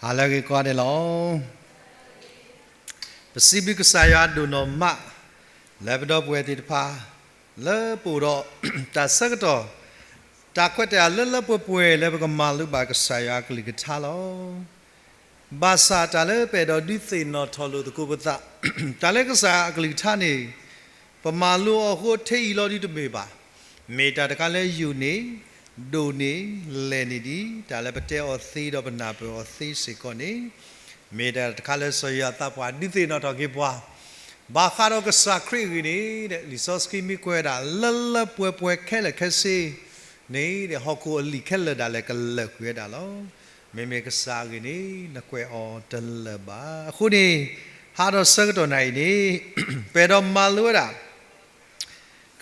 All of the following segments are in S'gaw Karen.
ဟါလၢအဂ့ၤကိးဂၤဒဲးလီၤ. ပစံးဘျုးကစၢ်ယွၤဒိၣ်နီၢ်မး လၢပဒီပုၢ်ဝဲၢ်သ့ၣ်တဖၣ် လၢပအိၣ်ဒီး တၢ်ဆၢကတီၢ် တၢ်ခွဲးတၢ်ယာ်လၢလၢပှဲၤပှဲၤ လၢပကမၤလိဘၣ်ကစၢ်ယွၤအကလုၢ်ကထါလီၤ. ဘၣ်ဆၣ်တၢ်လၢပအဲၣ်ဒိးဒုးသ့ၣ်နီၣ်ထီၣ်လိာ်သကိးပသး တၢ်လၢကစၢ်အကလုၢ်ကထါန့ၣ် ပမၤလိအီၤအဃိ ထဲအံၤလီၤဒုးတမ့ၢ်ဘၣ်. မ့ၢ်တၢ်တခါလၢယိာ်န့ၢ် ဒိၣ်န့ၢ် လဲၢ်န့ၢ်ဒံး တၢ်လၢပတဲအီၤသ့ဒီး ပနၢ်ပၢၢ်အီၤသ့စ့ၢ်ကီးန့ၣ် မ့ၢ်တၢ်တခါလၢစီၤယိၤသးပှၤဒုးသ့ၣ်နီၣ်ထီၣ်က့ၤပှၤ ဘၣ်ဃးဒီးကစၢ်ခရံာ်အဂ့ၢ်န့ၣ် လံာ်စီဆှံမ့ၢ်ကွဲးဝဲဒၣ် လၢလၢပှဲၤပှဲၤခဲလၢာ်ခဲဆ့န့ၣ် ဟီၣ်ခိၣ်အလံာ်ခဲလၢာ်ဒၣ်လဲာ်ကလၢာ်ကွံာ်ဝဲဒၣ်လီၤ. မ့မ့ၢ်ကစၢ်အဂ့ၢ်န့ၣ် နကွဲးအီၤတလၢာ်ဘၣ်. အဃိန့ၣ် ဟးဒီးဆၢကတီၢ်နၤအံၤန့ၣ် ပအဲၣ်ဒိးမၤလိဝဲဒၣ်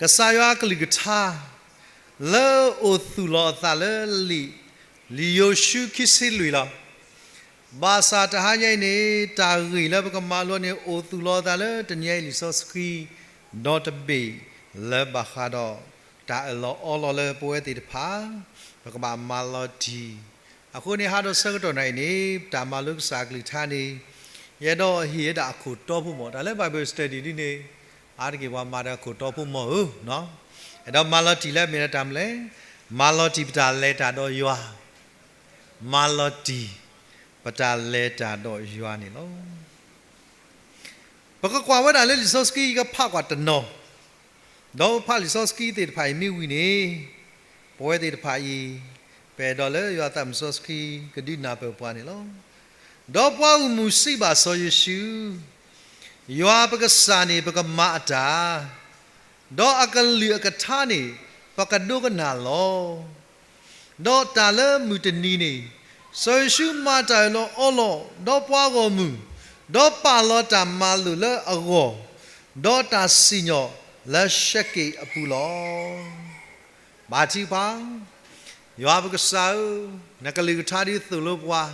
ကစၢ်ယွၤအကလုၢ်ကထါ လၢအအိၣ်သူၣ်လီၤအသးလၢလံာ် လံာ်ယိၤၡူခံဆံလွံၢ်လီၤ. ဘၣ်ဆၣ်တဟါညါအံၤန့ၣ် တၢ်ဂ့ၢ်လၢပကမၤလိန့ၣ် အိၣ်သူၣ်လီၤအသးလၢတနံၤညါအံၤလံာ်စီဆှံ ဒီတဘ့ၣ် လၢဘၣ်ဃးဒီး တၢ်အၢၣ်လီၤအီလီၤလၢပဝဲသ့ၣ်တဖၣ် ပကဘၣ်မၤလီၤတံၢ် အဃိန့ၣ် ဟးဒီးဆၢကတီၢ်နၤအံၤန့ၣ် တၢ်မၤလိကစၢ်အကလုၢ်ကထါန့ၣ် ယအဲၣ်ဒိးဟ့ၣ်ဝဲဒၣ်အခိၣ်တီဖိမး တၢ်လၢ Bible study ဒ်န့ၣ် အါတက့ၢ်ပှၤမၤဒီးအခိၣ်တီဖိမးဧၢ, အဲၣ်ဒိးမၤလီၤတံၢ်လၢမ့ၢ်ဒၣ်တၢ်မနုၤလဲၣ်, မၤလီၤတံၢ်ပတၢ်လဲၤတၢ်ဒီးယွၤ, မၤလီၤတံၢ်ပတၢ်လဲၤတၢ်ဒီးယွၤန့ၣ်လီၤ. ပကကွၢ်ဝဲဒၣ်လၢလံာ်စီဆှံ ယကဖးကွၢ်တနီၤ, ဒီးဖးလံာ်စီဆှံသ့ၣ်တဖၣ်အံၤမ့ၢ်ဝံၤန့ၣ် ပဝဲသ့ၣ်တဖၣ်အံၤ ပအဲၣ်ဒိးလၢယွၤသးမုၣ်စီဆှံ ကဒုးနၢ်ပၢၢ်ပှၤန့ၣ်လီၤ. ဒီးပှၤဂီၢ်မုၢ်စံးဘၣ်စီၤယိၤၡူ, ယွၤပကစၢ်န့ၣ် ပကမၤအတၢ်, ဒီးအကလုၢ်အကထါန့ၣ် ပကဒိကနၣ်လီၤ. ဒီးတၢ်လၢမုၢ်တနံၤန့ၣ် စီၤယိၤၡူမၤတၢ်အၢၣ်လီၤအီလီၤ ဒီးပှၤဂီၢ်မုၢ်, ဒီးပာ်လီၤတၢ်မၤလိာ်လၢအဂီၢ်, ဒီးတၢ်စံၣ်ညီၣ်လၢရှဲက့းအပူၤလီၤ. ဘါထုကဖၣ်, ယွၤပကစၢ်ဧၢ, နကလုၢ်ကထါဒုးသိၣ်လိပှၤ,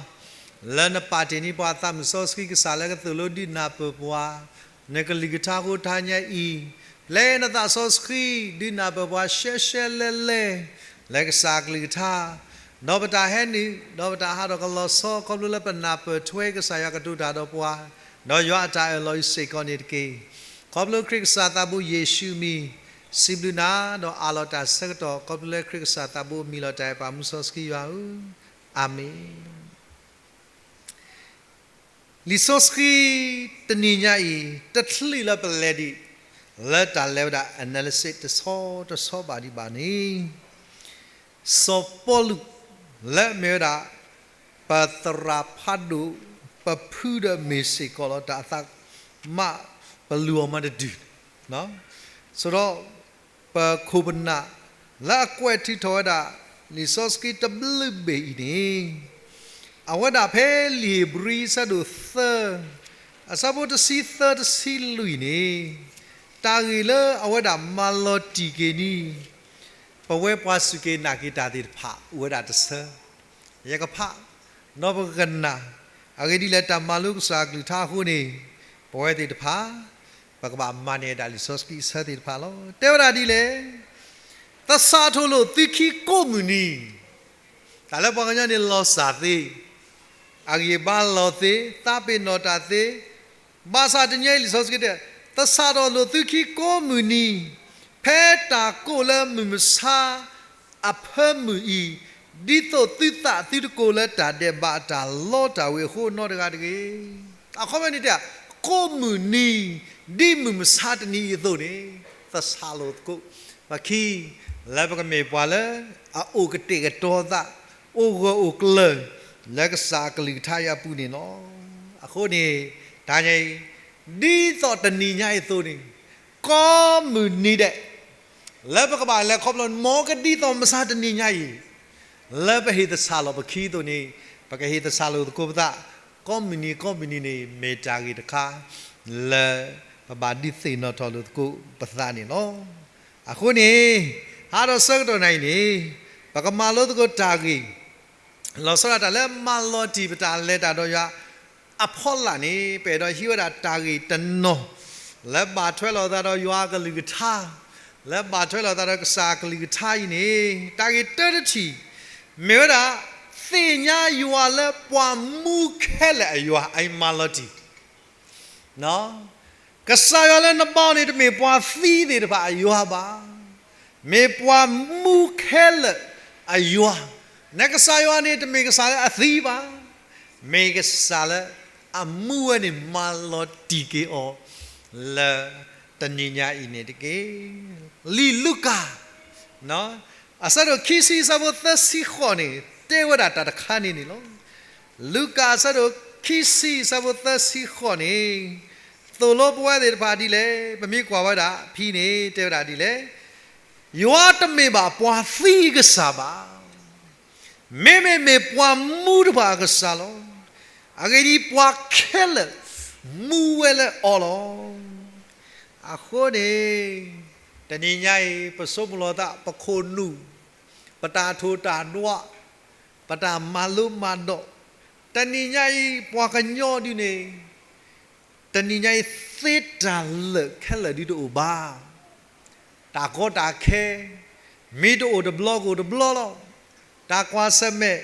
လၢနပာ်တ့ၢ်န့ၢ်ပှၤသးမုၣ်စီဆှံကစၢ်လၢကသိၣ်လိဒုးနၢ်ပၢၢ်ပှၤ, နကလုၢ်ကထါဃိတဟါညါအံၤ, ပျဲနသးစီဆှံ ဒုးနၢ်ပၢၢ်ပှၤရှဲရှဲလဲလဲ လၢကစၢ်အကလုၢ်ကထါ, ဒီးပတၢ်ဟဲနုာ်, ဒီးပတၢ်ဟးထီၣ်ကလီၤဆီ ခီဖျိလၢပနၢ်ပၢၢ်ထွဲကစၢ်ယွၤကတိၤတၢ်ဒီးပှၤ, ဒီးယွၤအတၢ်အၢၣ်လီၤအံၤစ့ၢ်ကီးန့ၣ်တက့ၢ်. ခီဖျိခရံာ်ကစၢ်သးဘိယ့ၣ်ၡူးအမံၤ, စံးဘျုးနၤ, ဒီးအးလီၤတၢ်ဆၢကတီၢ် ခီဖျိလၢခရံာ်ကစၢ်သးဘိအမံၤလီၤ. တၢ်အဲၣ်ပာ်မူစီဆှံယွၤဧၢ, အၤမ့ၣ်. လံာ်စီဆှံတနံၤညါအံၤ တချုးလၢပလဲၤဒံး လၢတၢ်လဲၤဝဲဒၣ် analysis တဆီတဆီဘၣ်ဒံးဘၣ်န့ၣ်, စီၤပီလူး လၢအမ့ၢ်ဝဲဒၣ် ပသရၣ်ဖးဒိၣ် ပဖုဒီးမ့ၢ်စ့ၢ်ကီးလီၤ တၢ်အသးမး ပလူၤအီၤမးတဒုၣ်, ဆိုတော့ ပခိၣ်ပနၢ် လၢအကွဲးထုးထီၣ်ဝဲဒၣ် လံာ်စီဆှံတဘျုးဘ့ၣ်အံၤန့ၣ်, အဝဲဒၣ်ဖဲလံာ်ဧ့ၤဘြံၤအဆၢဒိၣ်သၢ အဆၢဖိတဆံသၢတဆံလွံၢ်န့ၣ်, တၢ်ဂ့ၢ်လၢအဝဲဒၣ်မၤလီၤတံၢ်က့ၤန့ၣ် ပဝဲပှၤစူၢ်က့ၤနာ်က့ၤတၢ်သ့ၣ်တဖၣ် အိၣ်ဝဲဒၣ်တဆၢ, ယကဖး, ဒီးပကကနၣ်, အဂ့ၢ်ဒ်လဲၣ် တၢ်မၤလိကစၢ်အကလုၢ်ကထါအဃိန့ၣ်, ပဝဲသ့ၣ်တဖၣ် ပကဘၣ်မၤန့ၢ်ဒၣ်လံာ်စီဆှံအဆၢသ့ၣ်တဖၣ်လီၤ. တဲဝဲဒၣ်ဒ်လဲၣ်, သဆၣ်ထီၣ်လိာ်သုခံကိးမုၢ်နံၤ, တၢ်လၢပှၤကညီန့ၣ်လီၤစၢ်သ့, အဂံၢ်အဘါလီၤသ့, သးပ့ၤနီၣ်တၢ်သ့, ဘၣ်ဆၣ်တနံၤညါအံၤလံာ်စီဆှံတဲ, သဆၣ်ထီၣ်လိာ်သုခံကိးမုၢ်နံၤ, ဖဲတၢ်ကိးလၢမုၢ်မဆါ အဖၢမုၢ်အံၤ, ဒ်သိးသုသးသုတကိးလၢတၢ်ဒဲးဘးအတၢ်လီတၢ်ဝ့ၤအဃိနီတဂၤတဂ့ၤ. အခီပညီန့ၣ်တဲ, ကိးမုၢ်နံၤ, ဒ်မုၢ်မဆါတနံၤအံၤအသိးန့ၣ်, သဆၣ်လိာ်သကိး, ပခံ, လၢပကမ့ၢ်ပှၤလၢ အအိၣ်ကတဲာ်ကတီၤသး, အိၣ်ဂၢၢ်အိၣ်ကျၢၤ, လၢကစၢ်အကလုၢ်ကထါအံၤအပူၤန့ၣ်လီၤ. အဃိန့ၣ်, တနံၤညါအံၤ, ဒ်သိးတနံၤညါအံၤအသိးန့ၣ်, ကိးမုၢ်နံၤဒဲး လၢပကဘၣ်လဲၤခီဖျိ မ်ကဒ်သိးမဆါတနံၤညါအံၤ, လၢပဟ့ၣ်သဆၣ်လီၤပခံအသိးန့ၣ်, ပကဟ့ၣ်သဆၣ်လိာ်သကိးပသး, ကိးမုၢ်နံၤကိးမုၢ်နံၤန့ၣ် မ့ၢ်တၢ်ဂ့ၢ်တခါ လၢပဘၣ်ဒုးသ့ၣ်နီၣ်ထီၣ်လိာ်သကိးပသးန့ၣ်လီၤ. အဃိန့ၣ်, ဟးဒီးဆၢကတီၢ်နၤအံၤန့ၣ်, ပကမၤလိသကိးတၢ်ဂ့ၢ် လီၤဆီဒၣ်တၢ်လၢမၤလီၤတံၢ်ပတၢ်လဲၤတၢ်ဒီးယွၤအဖီလာ်န့ၣ်, ပအဲၣ်ဒိးဟံးဝဲဒၣ်တၢ်ဂ့ၢ်တနီၤ လၢဘၣ်ထွဲလိာ်သးဒီးယွၤအကလုၢ်ကထါ, လၢဘၣ်ထွဲလိာ်သးဒီးကစၢ်အကလုၢ်ကထါအံၤန့ၣ်, တၢ်ဂ့ၢ်တၢတထံၣ် မ့ၢ်ဝဲဒၣ် သ့ၣ်ညါယွၤလၢပှၤမူခဲလၢာ်အယွၤ အအံၤမၤလီၤတံၢ် ကစၢ်ယွၤလၢနဘါအီၤန့ၣ် တမ့ၢ်ပှၤသံသ့ၣ်တဖၣ်အယွၤဘၣ်. မ့ၢ်ပှၤမူခဲလၢာ်အယွၤ. နကစၢ်ယွၤန့ၣ် တမ့ၢ်ကစၢ်လၢအသံဘၣ်. မ့ၢ်ကစၢ်လၢအမူဝဲန့ၣ် မၤလီၤတံၢ်က့ၤအီၤ လၢတနံၤညါအံၤန့ၣ်တက့ၢ်. လံာ်လူၤကၣ် အဆၢဒိၣ်ခံဆံ အဆၢဖိသၢဆံဃိးန့ၣ် တဲဝဲဒၣ်တၢ်တခါန့ၣ်န့ၣ်လီၤ. လူၤကၣ်အဆၢဒိၣ်ခံဆံ အဆၢဖိသၢဆံဃိးန့ၣ် သိၣ်လိပဝဲသ့ၣ်တဖၣ်ဒ်လဲၣ်, ပမ့ၢ်ကွၢ်ဝဲဒၣ်ဖဲန့ၣ် တဲဝဲဒၣ်ဒ်လဲၣ်, ယွၤတမ့ၢ်ဘၣ်ပှၤသံအကစၢ်ဘၣ်. မ့မ့ၢ်မ့ၢ်ပှၤမူတဖၣ်အကစၢ်လီၤ. အဂ့ၢ်ဒ်အံၤ, ပှၤခဲလၢာ်မူဝဲလၢအီၤလီၤ. အဃိန့ၣ် တနံၤညါအံၤ ပဆိကမိၣ်လီၤသး ပခိၣ်နူာ်, ပတၢ်ထိၣ်တၢ်ဒွး, ပတၢ်မၤလိမၤဒိး, တနံၤညါအံၤ ပှၤကညီဒုန့ၣ် တနံၤညါအံၤ သ့တၢ်လၢာ်ခဲလၢာ်ဒုတအိၣ်ဘၣ်. တၢ်ကီတၢ်ခဲ မ့ၢ်တအိၣ်တဘျီကအိၣ်တဘျီလီၤ. တၢ်ကွၢ်ဆၢၣ်မဲာ်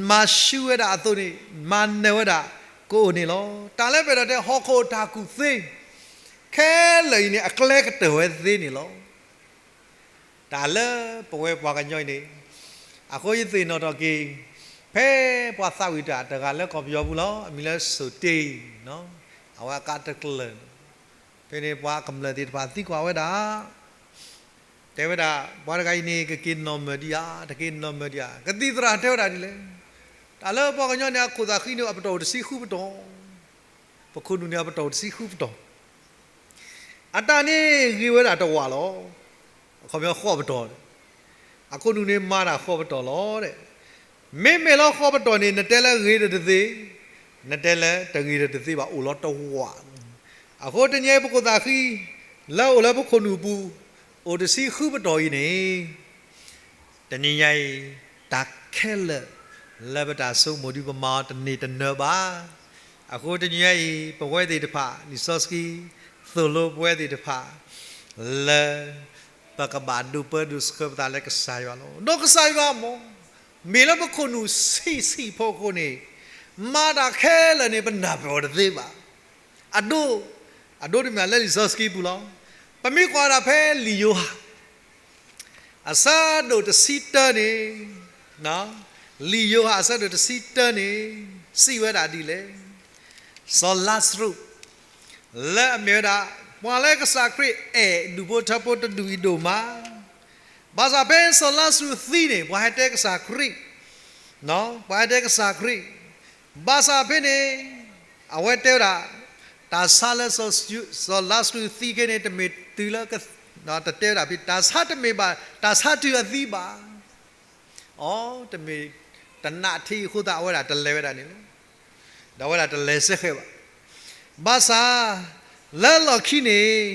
မၤဆူၣ်ဝဲဒၣ်အသိးန့ၣ် မၤနၢၤဝဲဒၣ်ကအိၣ်န့ၣ်လီၤ. တၢ်လၢပအဲၣ်ဒိးတဲ ဟီၣ်ခိၣ်တၢ်ကူၣ်သ့ ခဲလၢာ်အံၤန့ၣ် အကျဲကတၢၢ်ဝဲသ့န့ၣ်လီၤ. တၢ်လၢပဝဲပှၤကညီအံၤန့ၣ် အဃိယသ့ၣ်နီၣ်ထီၣ်က့ၤ ဖဲပှၤသးဝံၣ်တၢ်တဂၤလၢကီၢ်ပယီၤပူၤလီၤ. အမံၤလၢစိၣ်တ့ၢ်, အဝဲအကါတကျၢၢ်, ဖဲန့ၣ်ပှၤကမျၢၢ်သ့ၣ်တဖၣ်သံကွၢ်ဝဲဒၣ်, တဲဝဲဒၣ် ပှၤတဂၤအံၤန့ၣ် ကက့ၤနီၢ်မၢၢ်ဒံးဧါ, တက့ၤနီၢ်မၢၢ်ဒံးဧါ. ကသံၣ်သရၣ်တဲဝဲဒၣ်ဒ်လဲၣ်, တၢ်လၢပှၤကညီန့ၣ် အခိၣ်သးဃံန့ၣ် အပတီၢ်အိၣ်တဆံဃုပတီၢ်, ပခိၣ်နူာ်န့ၣ် အပတီၢ်အိၣ်တဆံဃုပတီၢ် အတၢ်န့ၣ်ဂ့ၤဝဲဒၣ်တဝာ်လီၤ. အခီပညီဃိးပတီၢ်, အခိၣ်နူာ်န့ၣ်မၤတၢ်ဃိးပတီၢ်လီၤ. မ့မ့ၢ်လၢဃိးပတီၢ်န့ၣ် နတဲလၢဂ့ၤဒီးတသ့, နတဲလၢတဂ့ၤဒီးတသ့ဘၣ် အိၣ်လီၤတဝာ်. အဃိတနံၤအံၤ ပခိၣ်သးဃံ လၢအိၣ်လၢပခိၣ်နူာ်အပူၤ အိၣ်တဆံဃုပတီၢ်အံၤန့ၣ် တနံၤညါအံၤ တၢ်ခဲလၢာ်လၢပတၢ်ဆိကမိၣ်ဒု ပမၤအီၤတန့ၢ်တနၢၤဘၣ်. အဃိတနံၤညါအံၤ ပဝဲသ့ၣ်တဖၣ် လံာ်စီဆှံသိၣ်လိပဝဲသ့ၣ်တဖၣ် လၢပကဘၣ်ဒိးပၢဒိးဆှၢပသးလၢကစၢ်ယွၤလီၤ. ဒီးကစၢ်ယွၤမ့ၢ် မ့ၢ်လၢပခိၣ်နူာ်ဆံးဆံးဖိအဃိန့ၣ် မၤတၢ်ခဲလၢာ်န့ၣ် ပနၢ်ပၢၢ်အီၤတသ့ဘၣ်. အဒိ, အဒိတမံၤလၢလံာ်စီဆှံပူၤလီၤ. ပမ့ၢ်ကွၢ်ဝဲဒၣ်ဖဲလံာ်ယိၤဟၣ် အဆၢဒိၣ်တဆံတၢန့ၣ်, လံာ်ယိၤဟၣ်အဆၢဒိၣ်တဆံတၢန့ၣ် စံးဝဲဒၣ်ဒ်လဲၣ်, စီၤလါစရူး လၢအမ့ၢ်ဝဲဒၣ် ပှၤလၢကစၢ်ခရံာ်အဲၣ်ဒူၣ်ဖိထၢဖိတဒူၣ်အံၤဒိၣ်မး, ဘၣ်ဆၣ်ဖဲစီၤလါစရူးသံန့ၣ် ပှၤဟဲတဲကစၢ်ခရံာ်, ပှၤဟဲတဲကစၢ်ခရံာ်, ဘၣ်ဆၣ်ဖဲန့ၣ် အဝဲတဲဝဲဒၣ် တၢ်ဆါလၢ စီၤလါစရူးသံခဲန့ၣ် တမ့ၢ်တုၤလၢ တတဲဝဲဒၣ်ဖဲ တၢ်ဆါတမ့ၢ်ဘၣ် တၢ်ဆါတုၤအသံဘၣ်. အီ တမ့ၢ်တနးထံအဃိသတး အဝဲဒၣ်တလဲၤဝဲဒၣ်န့ၣ်လီၤ. ဒီးအဝဲဒၣ်တလဲၤစ့ၢ်ကီးဘၣ်. ဘၣ်ဆၣ် လၢလီၢ်ခံန့ၣ်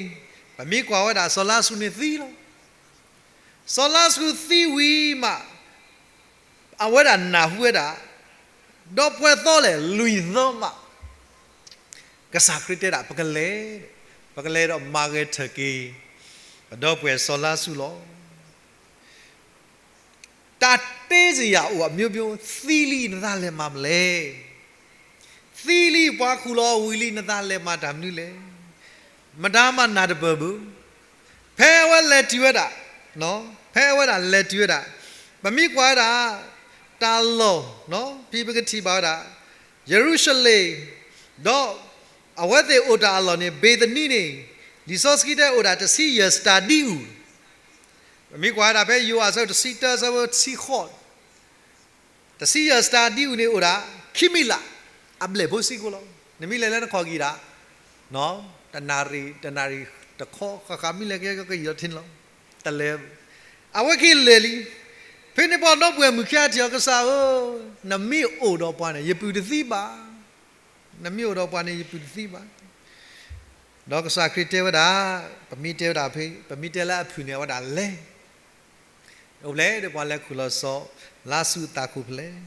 ပမ့ၢ်ကွၢ်ဝဲဒၣ် စီၤလါစရူးန့ၣ်သံလီၤ. စီၤလါစရူးသံဝံၤမး အဝဲဒၣ်နၢ်ဟူဝဲဒၣ် ဒီးပှဲၤသီလဲၣ် လွံၢ်သီမး ကစၢ်ခရံာ်တဲဒၣ် ပကလဲၤ, ပကလဲၤဒီးမၤဂဲၤထၢၣ်က့ၤ ပဒီပုၢ်ဝဲၢ်စီၤလါစရူးလီၤ. တၢ်တဲစ့ၢ်ယၤအိၣ်အမျိုးမျိုး, သံလံနသးလဲၤမၤမနုၤလဲၣ်. သံလံပှၤခူၣ်လီၤဝံၤလံ နသးလဲၤမၤတၢ်မနုၤလဲၣ်. မတၤမၤနၢ်တပၢၢ်ဘၣ်. ဖဲအဝဲလဲၤတုၤဝဲဒၣ်, ဖဲအဝဲဒၣ်လဲၤတုၤဝဲဒၣ်, ပမ့ၢ်ကွၢ်ဝဲဒၣ် တၢ်လီၢ်, ဖဲပကထံၣ်ဘၣ်ဝဲဒၣ် ယရူၤၡလ့ၣ်, ဒီးအဝဲသ့ၣ်အိၣ်တၢ်အလီၢ်န့ၣ် ဘ့ၤသနံန့ၣ် လံာ်စီဆှံတဲအိၣ်ဒၣ်တဆံယဲၢ်စတၢဒံအူၣ်. ပမ့ၢ်ကွၢ်ဝဲဒၣ်ဖဲယိၤဟၣ်အဆၢတဆံတၢ အဆၢဖိတဆံဃိး, တဆံယဲၢ်စတၢဒံအူၣ်န့ၣ်အိၣ်ဒၣ် ခံမံးလး အဘျဲၣ်ဖိစ့ၢ်ကီးလီၤ. နမ့ၢ်လဲၤလၢနခီၣ်ကံၤဒၣ် တနၣ်ရံၣ်, တနၣ်ရံၣ်တခီ ဃၣ်ဃၣ်မ့ၢ်လဲၤကဲကယီၤထံန့ၣ်လီၤ. တလဲၤ, အဝဲက့ၤလဲၤလံ. ဖဲန့ၣ်ပှၤဒီပုၢ်ဝဲၢ်မုၣ်ခံဂၤထံၣ်အီၤ ကစၢ်ဧၢ, နမ့ၢ်အိၣ်ဒီးပှၤန့ၣ် ယပုၢ်တသံဘၣ်. နမ့ၢ်အိၣ်ဒီးပှၤန့ၣ် ယပုၢ်တသံဘၣ်. ဒီးကစၢ်ခရံာ်တဲဝဲဒၣ်, ပမ့ၢ်တဲဝဲဒၣ်ဖဲ, ပမ့ၢ်တဲလၢအဖုၣ်န့ၣ် အဝဲဒၣ်လဲၤ အိၣ်ဖျဲၣ်ဒီးပှၤလဲၤခူၣ်လီၤစီၤလါစရူးအသးခိၣ်ဖျဲၣ်.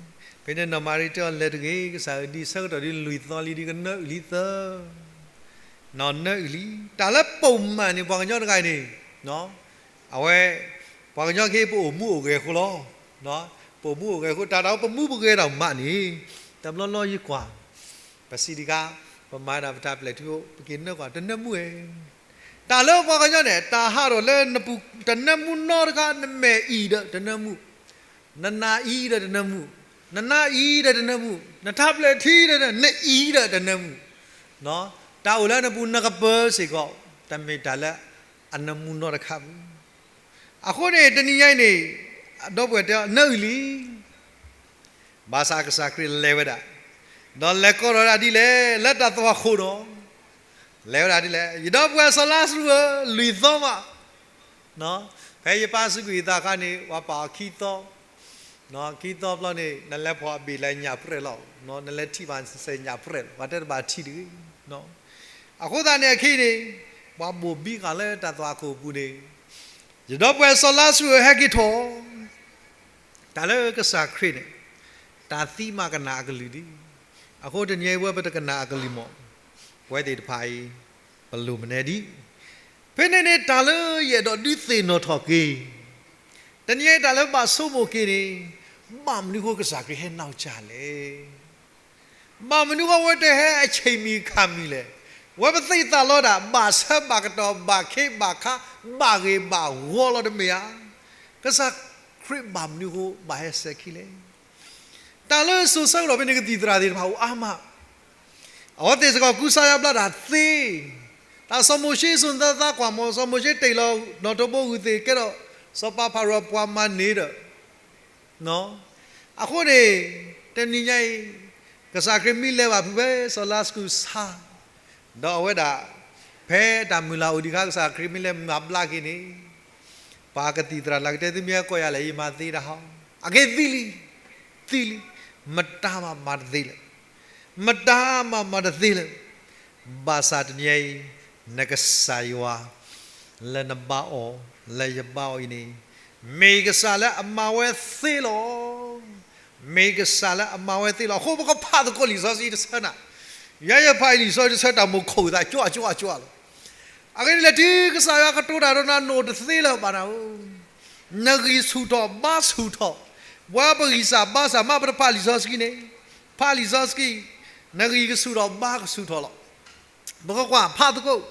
ဖဲန့ၣ်နီၢ်မၤရံတဲအီၤလဲၤတဂ့ၤ, ကစၢ်ဧၢ, ဒ်ဆၢကတီၢ်ဒ်လွံၢ်သီလံ ဒ်ကနၢအုၣ်လံသၢ, နီၢ်နၢအုၣ်လံ. တၢ်လၢပိာ်မၢ်န့ၣ် ပှၤကညီတဂၤအံၤန့ၣ်, အဝဲ, ပှၤကညီခဲအံၤပအိၣ်မူအိၣ်ဂဲၤအဃိလီၤ. ပိာ်မုၣ်အိၣ်ဂဲၤအဃိ တၢ်တၢ်အိၣ်ပမူပဂဲၤတၢ်မးန့ၣ်, တဘျီလီၤယကွၢ်, ပစံးဒံးခါ, ပမၤဒၣ်ပတၢ်ပျဲၢ်ထူ ပက့ၤနၢကွၢ်တနၢမူဝဲ, တၢ်လၢပှၤကညီန့ၣ် တၢ်ဟးထီၣ်လၢနပူၤတနၢမူနီတခါ, နမဲာ်အံၤဒီးတနၢမူ, နနါအံၤဒီးတနၢမူ, နနါအံၤဒီးတနၢမူ, နထါပျဲၢ်ထံဒီး နအံၤဒီးတနၢမူ, တၢ်အိၣ်လၢနပူၤနကပၢၤစ့ၢ်ကီး, တမ့ၢ်တၢ်လၢအနၢမူနီတခါပူၤ အဃိန့ၣ် တနံၤညါအံၤန့ၣ်, ဒီပုၢ်ဝဲၢ်တဲ နအုၣ်လံ, ဘၣ်ဆၣ်ကစၢ်ခရံာ်လဲၤဝဲဒၣ်, ဒီးလဲၤကိးထီၣ်ဒၣ်ဒ်လဲၣ်, လၢတၢ်သွၣ်ခိၣ်ဒီး, လဲၤဝဲဒၣ်ဒ်လဲၣ်, ယဒီပုၢ်ဝဲၢ်စီၤလါစရူးဧၢ, လွံၢ်သီဘၣ်, ဖဲယပၢ်စူးကွံာ်အသးအခါန့ၣ် ပှၤပာ်အီၤခံသီ, ခံသီဘျီန့ၣ် နလဲၤဖီၣ်အဘ့ၣ်လဲၤညၣ်ပြဲၣ်လီၤ, နလဲၤထံၣ်ဘၣ်စဲးညၣ်ပြဲၣ်လီၤ, ပှၤတဲတဘၣ်ထံၣ်တဂ့ၤ အဃိသတးန့ၣ်အခံန့ၣ်, ပှၤဘိၣ်ဘံဃာ်လၢတၢ်သွၣ်ခိၣ်အပူၤန့ၣ်, ယဒီပုၢ်ဝဲၢ်စီၤလါစရူးဧၢ ဟဲက့ၤထီၣ်, တၢ်လၢကစၢ်ခရံာ်န့ၣ်, တၢ်သံမးကနၣ်အကလုၢ်ဒံး, အဃိတနံၤအံၤဝဲပတကနၣ်အကလုၢ်မး, ပဝဲသ့ၣ်တဖၣ်အံၤ, ပလိၣ်မနုၤဒံး, ဖဲန့ၣ်န့ၣ်တၢ်လၢယအဲၣ်ဒိးဒုးသ့ၣ်နီၣ်ထီၣ်က့ၤ, တနံၤအံၤတၢ်လၢဘၣ်ဆိကမိၣ်က့ၤန့ၣ်, ဘၣ်မနုၤဃိကစၢ်ခရံာ်ဟဲနီၢ်ကစၢ်လဲၣ် ဘၣ်မနုၤဃိဝဲတဟဲအဆ့ၣ်မံၤခါမံၤလဲၣ်, ဝဲပသ့ၣ်သၣ်လီၤဒၣ် ဘၣ်ဆၢဘၣ်ကတီၢ် ဘၣ်ခ့ဘၣ်ခါ ဘၣ်ဂ့ၢ်ဘၣ်ဝီလီၤတမ့ၢ်ဧါ, ကစၢ်ခရံာ်ဘၣ်မနုၤဃိဘၣ်ဟဲစဲၤခံလဲၣ် တၢ်လၢစိၤဆၢကတီၢ်ဖဲန့ၣ် ကသံၣ်သရၣ်သ့ၣ်တဖၣ်အိၣ်အါမး, အဝဲသ့ၣ်စ့ၢ်ကီးကူစါယါဘျါတၢ်သ့, တၢ်စီၤမိၤၡ့စိၤသၢသးကွၢ်မး စီၤမိၤၡ့တ့ၢ်လီၤနီၣ်ထိးဘိဂုၢ်သ့ၣ်ကဲထီၣ်, စီၤပၤဖၤရိၤပှၤမၤန့ၢ်ဒီး အဃိန့ၣ်, တနံၤညါအံၤ, ကစၢ်ခရံာ်မ့ၢ်လဲၤဘၣ်ဖုးဖဲ စီၤလါစရူးဆါ, ဒီးအဝဲဒၣ်, ဖဲတၢ်မုၢ်လၢ်အိၣ်ဒံးအခါ ကစၢ်ခရံာ်မ့ၢ်လဲၤမၤဘျါက့ၤန့ၣ်, ပှၤကသံၣ်သရၣ်လၢကတဲ သုမ့ၢ်ဟဲကိးယၤလဲၣ် ယမၤသ့တၢ်ဟီ, အကဲသံလံ, သံလံ, မတၤမၤမၤတသ့လၢၤ, မတၤမၤမၤတသ့လၢၤ, ဘၣ်ဆၣ်တနံၤညါအံၤ, နကစၢ်ယွၤ လၢနဘါအီၤ, လၢယဘါအီၤအံၤန့ၣ်, မ့ၢ်ကစၢ်လၢအမၤဝဲသ့လီၤ. မ့ၢ်ကစၢ်လၢအမၤဝဲသ့လီၤ. အဃိပကဖးသကိးလံာ်စီဆှံတဆၢနၤ, ယၤယဖးအံၤလံာ်စီဆှံတဆၢ တၢ်မိၣ်ခိၣ်သး ကၠီကၠီကၠီလီၤ. အဂ့ၢ်ဒ်လဲၣ် တုၤကစၢ်ယွၤကတိၤတၢ်ဒီးနၤ နအိၣ်တသ့လၢၤဘၣ်နၤဧၢ, နဂံၢ်ဆူၣ်ထီၣ်ဘါဆူၣ်ထီၣ်, ပှၤပဂံၢ်စၢ်ဘါစၢ်မး ပတဖးလံာ်စီဆှံန့ၣ်, ဖးလံာ်စီဆှံ, နဂံၢ်ကဆူၣ်ထီၣ်ဘါကဆူၣ်ထီၣ်လီၤ. ပကကွၢ်ဖးသကိး,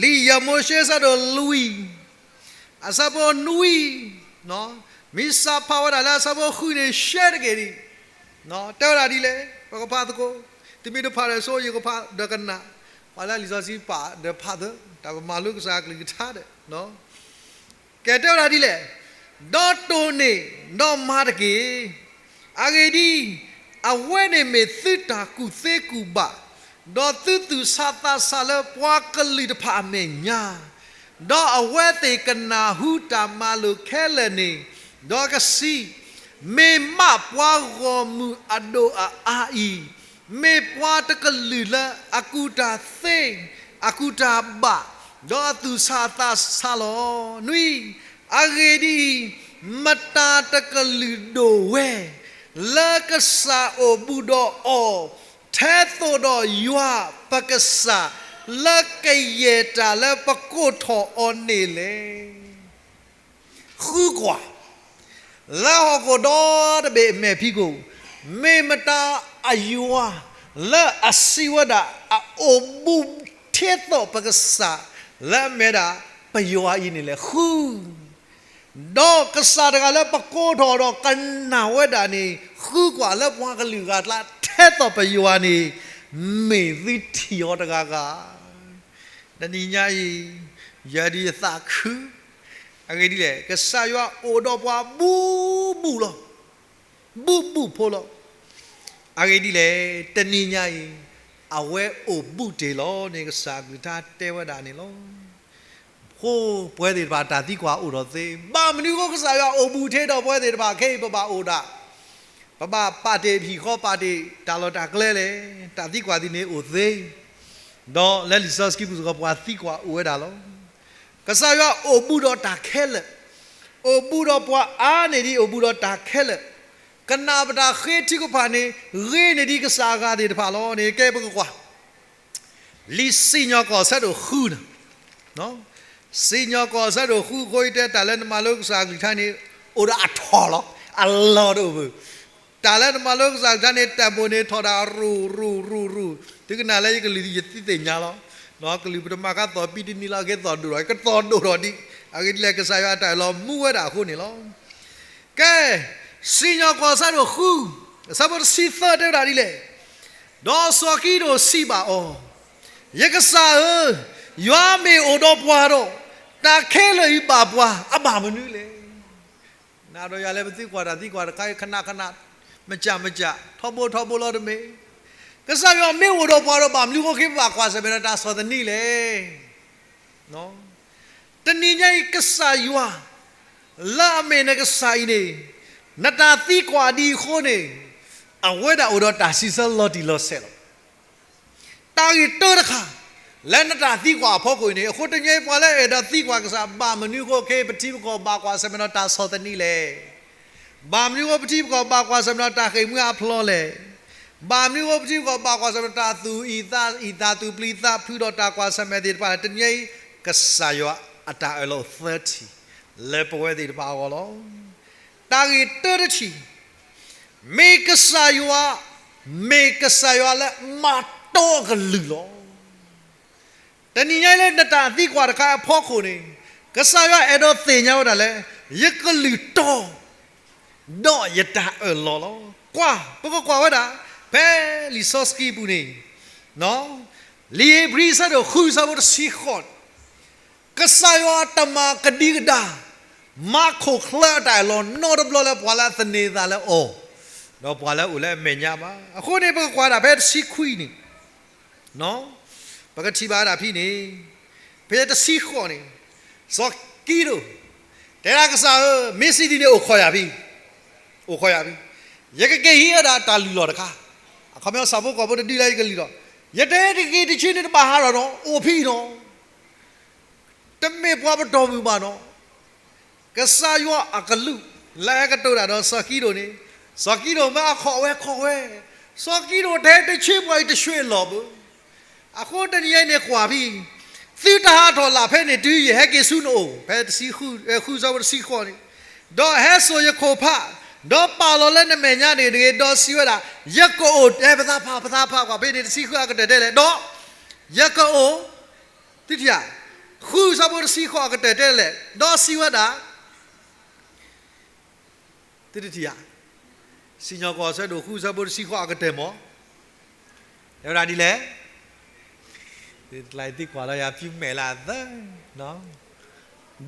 လံာ်ယၤမိၤၡ့အဆၢဒိၣ်လွံၢ်, အဆၢဖိနွံ, မ့ၢ်စးဖးဝဲဒၣ်လၢအဆၢဖိဃုန့ၣ် ရှဲတက့ၢ်ဒံး, တဲဝဲဒၣ်ဒ်လဲၣ်, ပကဖးသကိး, တမ့ၢ်တဖးဒီးဆိ ယကဖးဒီးကနၣ်, ပှၤလၢလံာ်စီဆှံပာ်ဒီးဖးသၢ, တၢ်ပမၤလိကစၢ်အကလုၢ်ကထါဒီး ကဲတဲဝဲဒၣ်ဒ်လဲၣ်, ဒီးတိၢ်န့ၢ်, ဒီးမၤတက့ၢ်. အဂ့ၢ်ဒ်အံၤ, အဝဲန့ၣ်မ့ၢ်သုတၢ်ကူၣ်သ့ကူၣ်ဘၣ်, ဒီးသုသူၣ်ဆးသးဆးလၢပှၤကလုာ်တဖၣ်အမဲာ်ညါ, ဒီးအဝဲသ့ၣ်ကနၢ်ဟူတၢ်မၤလိာ်ခဲလၢာ်န့ၣ်, ဒီးကစံး, မ့ၢ်မးပှၤဂီၢ်မုၢ်အဒိၣ်အအါအံၤ, မ့ၢ်ပှၤတကလုာ်လၢအကူၣ်တၢ်သ့, အကူၣ်တၢ်ဘၣ်, ဒီးအသူၣ်ဆးသးဆးလီၤ. နွံ, အဂ့ၢ်ဒ်အံၤ, မတၤတကလုာ်ဒိၣ်ဝဲ, လၢကစၢ်အိၣ်ဘူးဒီးအီၤ, ထဲသိးဒီးယွၤပကစၢ်, လၢကယဲၢ်တၢ်လၢပကိးထီၣ်အီၤန့ၣ်လဲၣ်. ဃုကွၢ်, လၢဟီၣ်ခိၣ်ဒီတဘ့ၣ်အမဲာ်ဖံးခိၣ်, မ့ၢ်မတၤအယွၤ, လၢအစံးဝဲဒၣ်အအိၣ်ဘူးထဲသိးပကစၢ်, လၢအမ့ၢ်ဒၣ်ပယွၤအံၤန့ၣ်လဲၣ်. ဃု, ဒီးကစၢ်တဂၤလၢပကိးထီၣ်ဒီးကနၣ်ဝဲဒၣ်န့ၣ်, ဃုကွၢ်လၢပှၤကလုာ်အဂၤအကျါ ထဲသိးပယွၤန့ၣ်, မ့ၢ်သုထံၣ်အီၤတဂၤဂၤ တနံၤညါအံၤ, ယၤဒ်ယသးခု, အဂ့ၢ်ဒ်လဲၣ်, ကစၢ်ယွၤအိၣ်ဒီးပှၤဘူးဘူးလီၤ. ဘူးဘူးဖိလီၤ. အဂ့ၢ်ဒ်လဲၣ်, တနံၤညါအံၤ, အဝဲအိၣ်ဘူးတ့ၢ်လီၤန့ၣ် ကစၢ်အကလုၢ်ကထါတဲဝဲဒၣ်န့ၣ်လီၤ. အဃိပဝဲသ့ၣ်တဖၣ်တၢ်သံကွၢ်အိၣ်ဒီးသ့, ဘၣ်မနုၤအဃိကစၢ်ယွၤအိၣ်ဘူးထဲဒီးပဝဲသ့ၣ်တဖၣ် ခဲအံၤပဘၣ်အိၣ်ဒၣ်, ပဘၣ်ပာ်တ့ၢ်ဟံၣ်ဃီ ပာ်တ့ၢ်တၢ်လီၢ်တၢ်ကျဲလဲၣ်, တၢ်သံကွၢ်သ့ၣ်န့ၣ်အိၣ်သ့, ဒီးလၢလံာ်စီဆှံပူၤစ့ၢ်ကီး ပှၤသံကွၢ်အိၣ်ဝဲဒၣ်လီၤ. ကစၢ်ယွၤအိၣ်ဘူးဒီးတၢ်ခဲလၢာ်, အိၣ်ဘူးဒီးပှၤအါန့ၢ်ဒံး အိၣ်ဘူးဒီးတၢ်ခဲလၢာ်, ကနၣ်ပတၢ်ဃ့ထုကဖၣ်န့ၣ် ဂ့ၤန့ၢ်ဒံးကစၢ်အဂၤသ့ၣ်တဖၣ်လီၤန့ၣ် ကဲပကကွၢ် လံာ်စံၣ်ညီၣ်ကွီၢ်အဆၢဒိၣ်ဃုန့ၣ်, စံၣ်ညီၣ်ကွီၢ်အဆၢဒိၣ်ဃုအဃိ ယတဲတၢ်လၢနမၤလိကစၢ်အကလုၢ်ကထါန့ၣ် အိၣ်ဒီးအထီၣ်လီၤ. အလီၢ်တအိၣ်ဘၣ်. တၢ်လၢနမၤလိကစၢ်ကလုၢ်ကထါန့ၣ် တၢ်ဘိၣ်န့ၣ်ထီၣ်ဒၣ်ရူၢ်ရူၢ်ရူၢ်ရူၢ်, တုၤကနၣ်လၢယကလုၢ်ယသ့ၣ်ညါလီၤ. ကလုၢ်ပတမၤခါသီၣ်ပံတနံၤလီၤ အကသီၣ်ဒိၣ်ထီၣ်, ကသီၣ်ဒိၣ်ထီၣ်ဒံး, အဂ့ၢ်ဒ်လဲၣ် ကစၢ်ယွၤအတၢ်အၢၣ်လီၤမူဝဲဒၣ်အဃိန့ၣ်လီၤ. ကဲ, စံၣ်ညီၣ်ကွီၢ်အဆၢဒိၣ်ဃု, အဆၢဖိတဆံသၢတဲဝဲဒၣ်ဒ်လဲၣ်. ဒီးစီၤကံဒိၣ်စံးဘၣ်အီၤ, ယကစၢ်ဧၢ, ယွၤမ့ၢ်အိၣ်ဒီးပှၤဒီး, တၢ်ခဲလၢာ်အံၤဘၣ်ပှၤအဘၣ်မနုၤလဲၣ်. နၤဒီးယၤလၢပသံကွၢ်တၢ်သံကွၢ်တခါအံၤ ခဏခဏ, မုၢ်မုၢ်, ထီဘိထီဘိလီၤတမ့ၢ်. ကစၢ်ယွၤမ့ၢ်အိၣ်ဒီးပှၤဒီး ဘၣ်မနုၤအဃိ ပဘၣ်ကွၢ်ဆၢၣ်မဲာ်ဒီးတၢ်ဆီၣ်သနံးလဲၣ်. တနံၤညါအံၤ ကစၢ်ယွၤ လၢအမ့ၢ်နကစၢ်အံၤန့ၣ်, နတၢ်သံကွၢ်ဒ်အံၤအဃိန့ၣ်, အဝဲဒၣ်အိၣ်ဒီးတၢ်စံးဆၢလီၤတံၢ်လီၤဆဲးလီၤ. တၢ်ဂ့ၢ်တၢတခါ လၢနတၢ်သံကွၢ်အဖီခိၣ်အံၤန့ၣ်, အဃိတနံၤညါအံၤ ပှၤလၢအဲၣ်ဒိးသံကွၢ်ကစၢ် ဘၣ်မနုၤအဃိ ခဲအံၤ ပထံပကီၢ်ဘၣ်ကွၢ်ဆၢၣ်မဲာ်ဒီးတၢ်ဆီၣ်သနံးလဲၣ်. ဘၣ်မနုၤအဃိ ပထံပကီၢ်ဘၣ်ကွၢ်ဆၢၣ်မဲာ်ဒီးတၢ်ဃ့ၢ်မှံဟးဖျိးလဲၣ်. ဘၣ်မနုၤအဃိ ပထံပကီၢ်ဘၣ်ကွၢ်ဆၢၣ်မဲာ်ဒီးတၢ်သူၣ်အုးသးအုး သူၣ်ပျံၤသးဖုးဒီးတၢ်ကွၢ်ဆၢၣ်မဲာ်သ့ၣ်တဖၣ်လဲၣ်. တနံၤညါအံၤ ကစၢ်ယွၤအတၢ်အၢၣ်လီၤသၢထံၣ် လၢပဝဲသ့ၣ်တဖၣ်အဂီၢ်လီၤ. တၢ်ဂ့ၢ်တၢတထံၣ်, မ့ၢ်ကစၢ်ယွၤ, မ့ၢ်ကစၢ်ယွၤလၢမၤတီအကလုၢ်လီၤ. တနံၤညါအံၤလၢနတၢ်သံကွၢ်တခါအဖီခိၣ်န့ၣ်, ကစၢ်ယွၤအဲၣ်ဒိးသ့ၣ်ညါဝဲဒၣ်လၢ ယကလုၢ်တီ ဒီးယတၢ်အၢၣ်လီၤလီၤ. ကွၢ်, ပကကွၢ်ဝဲဒၣ် ဖဲလံာ်စီဆှံပူၤန့ၣ်, လံာ်ဧ့ၤဘြံၤအဆၢဒိၣ်ဃုအဆၢဖိတဆံဃိးန့ၣ်, ကစၢ်ယွၤတမၤကဒံကဒါ မၤခိၣ်ချၢအတၢ်အၢၣ်လီၤနီတဘျီလၢပှၤလၢအသန့ၤအသးလၢအီၤ, ဒီးပှၤလၢအအိၣ်လၢအမဲာ်ညါဘၣ်. အဃိန့ၣ် ပကကွၢ်ဒၣ်ဖဲတဆံခွံန့ၣ် ပကထံၣ်ဘၣ်ဒၣ်ဖဲန့ၣ်, ဖဲတဆံဃိးန့ၣ်, စီၤကံဒိၣ် တဲဒၣ်ကစၢ်ဧၢ, မ့ၢ်စံးဒ်န့ၣ် အိၣ်ခိးယၤဖဲ, အိၣ်ခိးယၤဖဲ, ယကက့ၤဟံးဝဲဒၣ်တၢ်လုၢ်လီၢ်တခါ, အခီပညီ ဆၣ်ဖိကီၢ်ဖိတဒုလၢယကလုၢ်လီၢ်, ယတဟဲက့ၤတဆ့န့ၣ် တဘၣ်ဟးထီၣ်နီၤ, အိၣ်ဖဲအံၤနီၤ. တမ့ၢ်ပှၤပတီၢ်မုၢ်ဘၣ်နီၤ. ကစၢ်ယွၤအကလူး လၢအဟဲကတိၤတၢ်ဒီးစီၤကံဒိၣ်န့ၣ်, စီၤကံဒိၣ်မ့ၢ်အခိးဝဲ ခိးဝဲ, စီၤကံဒိၣ်တဟဲတဆ့ပှၤအံၤတဆ့လီၤဘၣ်. အဃိတနံၤအံၤန့ၣ်ကွၢ်ဖဲ, သုတဟးထီၣ်လၢ်ဖဲန့ၣ်တုၤယဟဲက့ၤဆူနအိၣ်, ဖဲတဆံဃု, ဃုဆၢဖိတဆံဃိးန့ၣ်, ဒီးဟဲစိာ်ယခိၣ်ဖး, ဒီးပာ်လီၤလၢနမဲာ်ညါတဂ့ၤတဂ့ၤ, ဒီးစံးဝဲဒၣ်, ယကအိၣ်, ပသးဖး, ပသးဖးကွၢ်ဖဲန့ၣ် တဆံဃုအကတၢၢ်တဲလဲၣ်, ဒီး ယကအိၣ် သုထံၣ်ဧါ, ဃုဆၢဖိတဆံဃိးအကတၢၢ်တဲလဲၣ်, ဒီးစံးဝဲဒၣ်, သုတထံၣ်ဧါ, စံၣ်ညီၣ်ကွီၢ်အဆၢဒိၣ်ဃုဆၢဖိတဆံဃိးအကတၢၢ်မ့ၢ်, တဲဝဲဒၣ်ဒ်လဲၣ်, သုတကျါအံၤသံကွၢ်လီၤယၤဖျုးမဲာ်လၢအသၢ,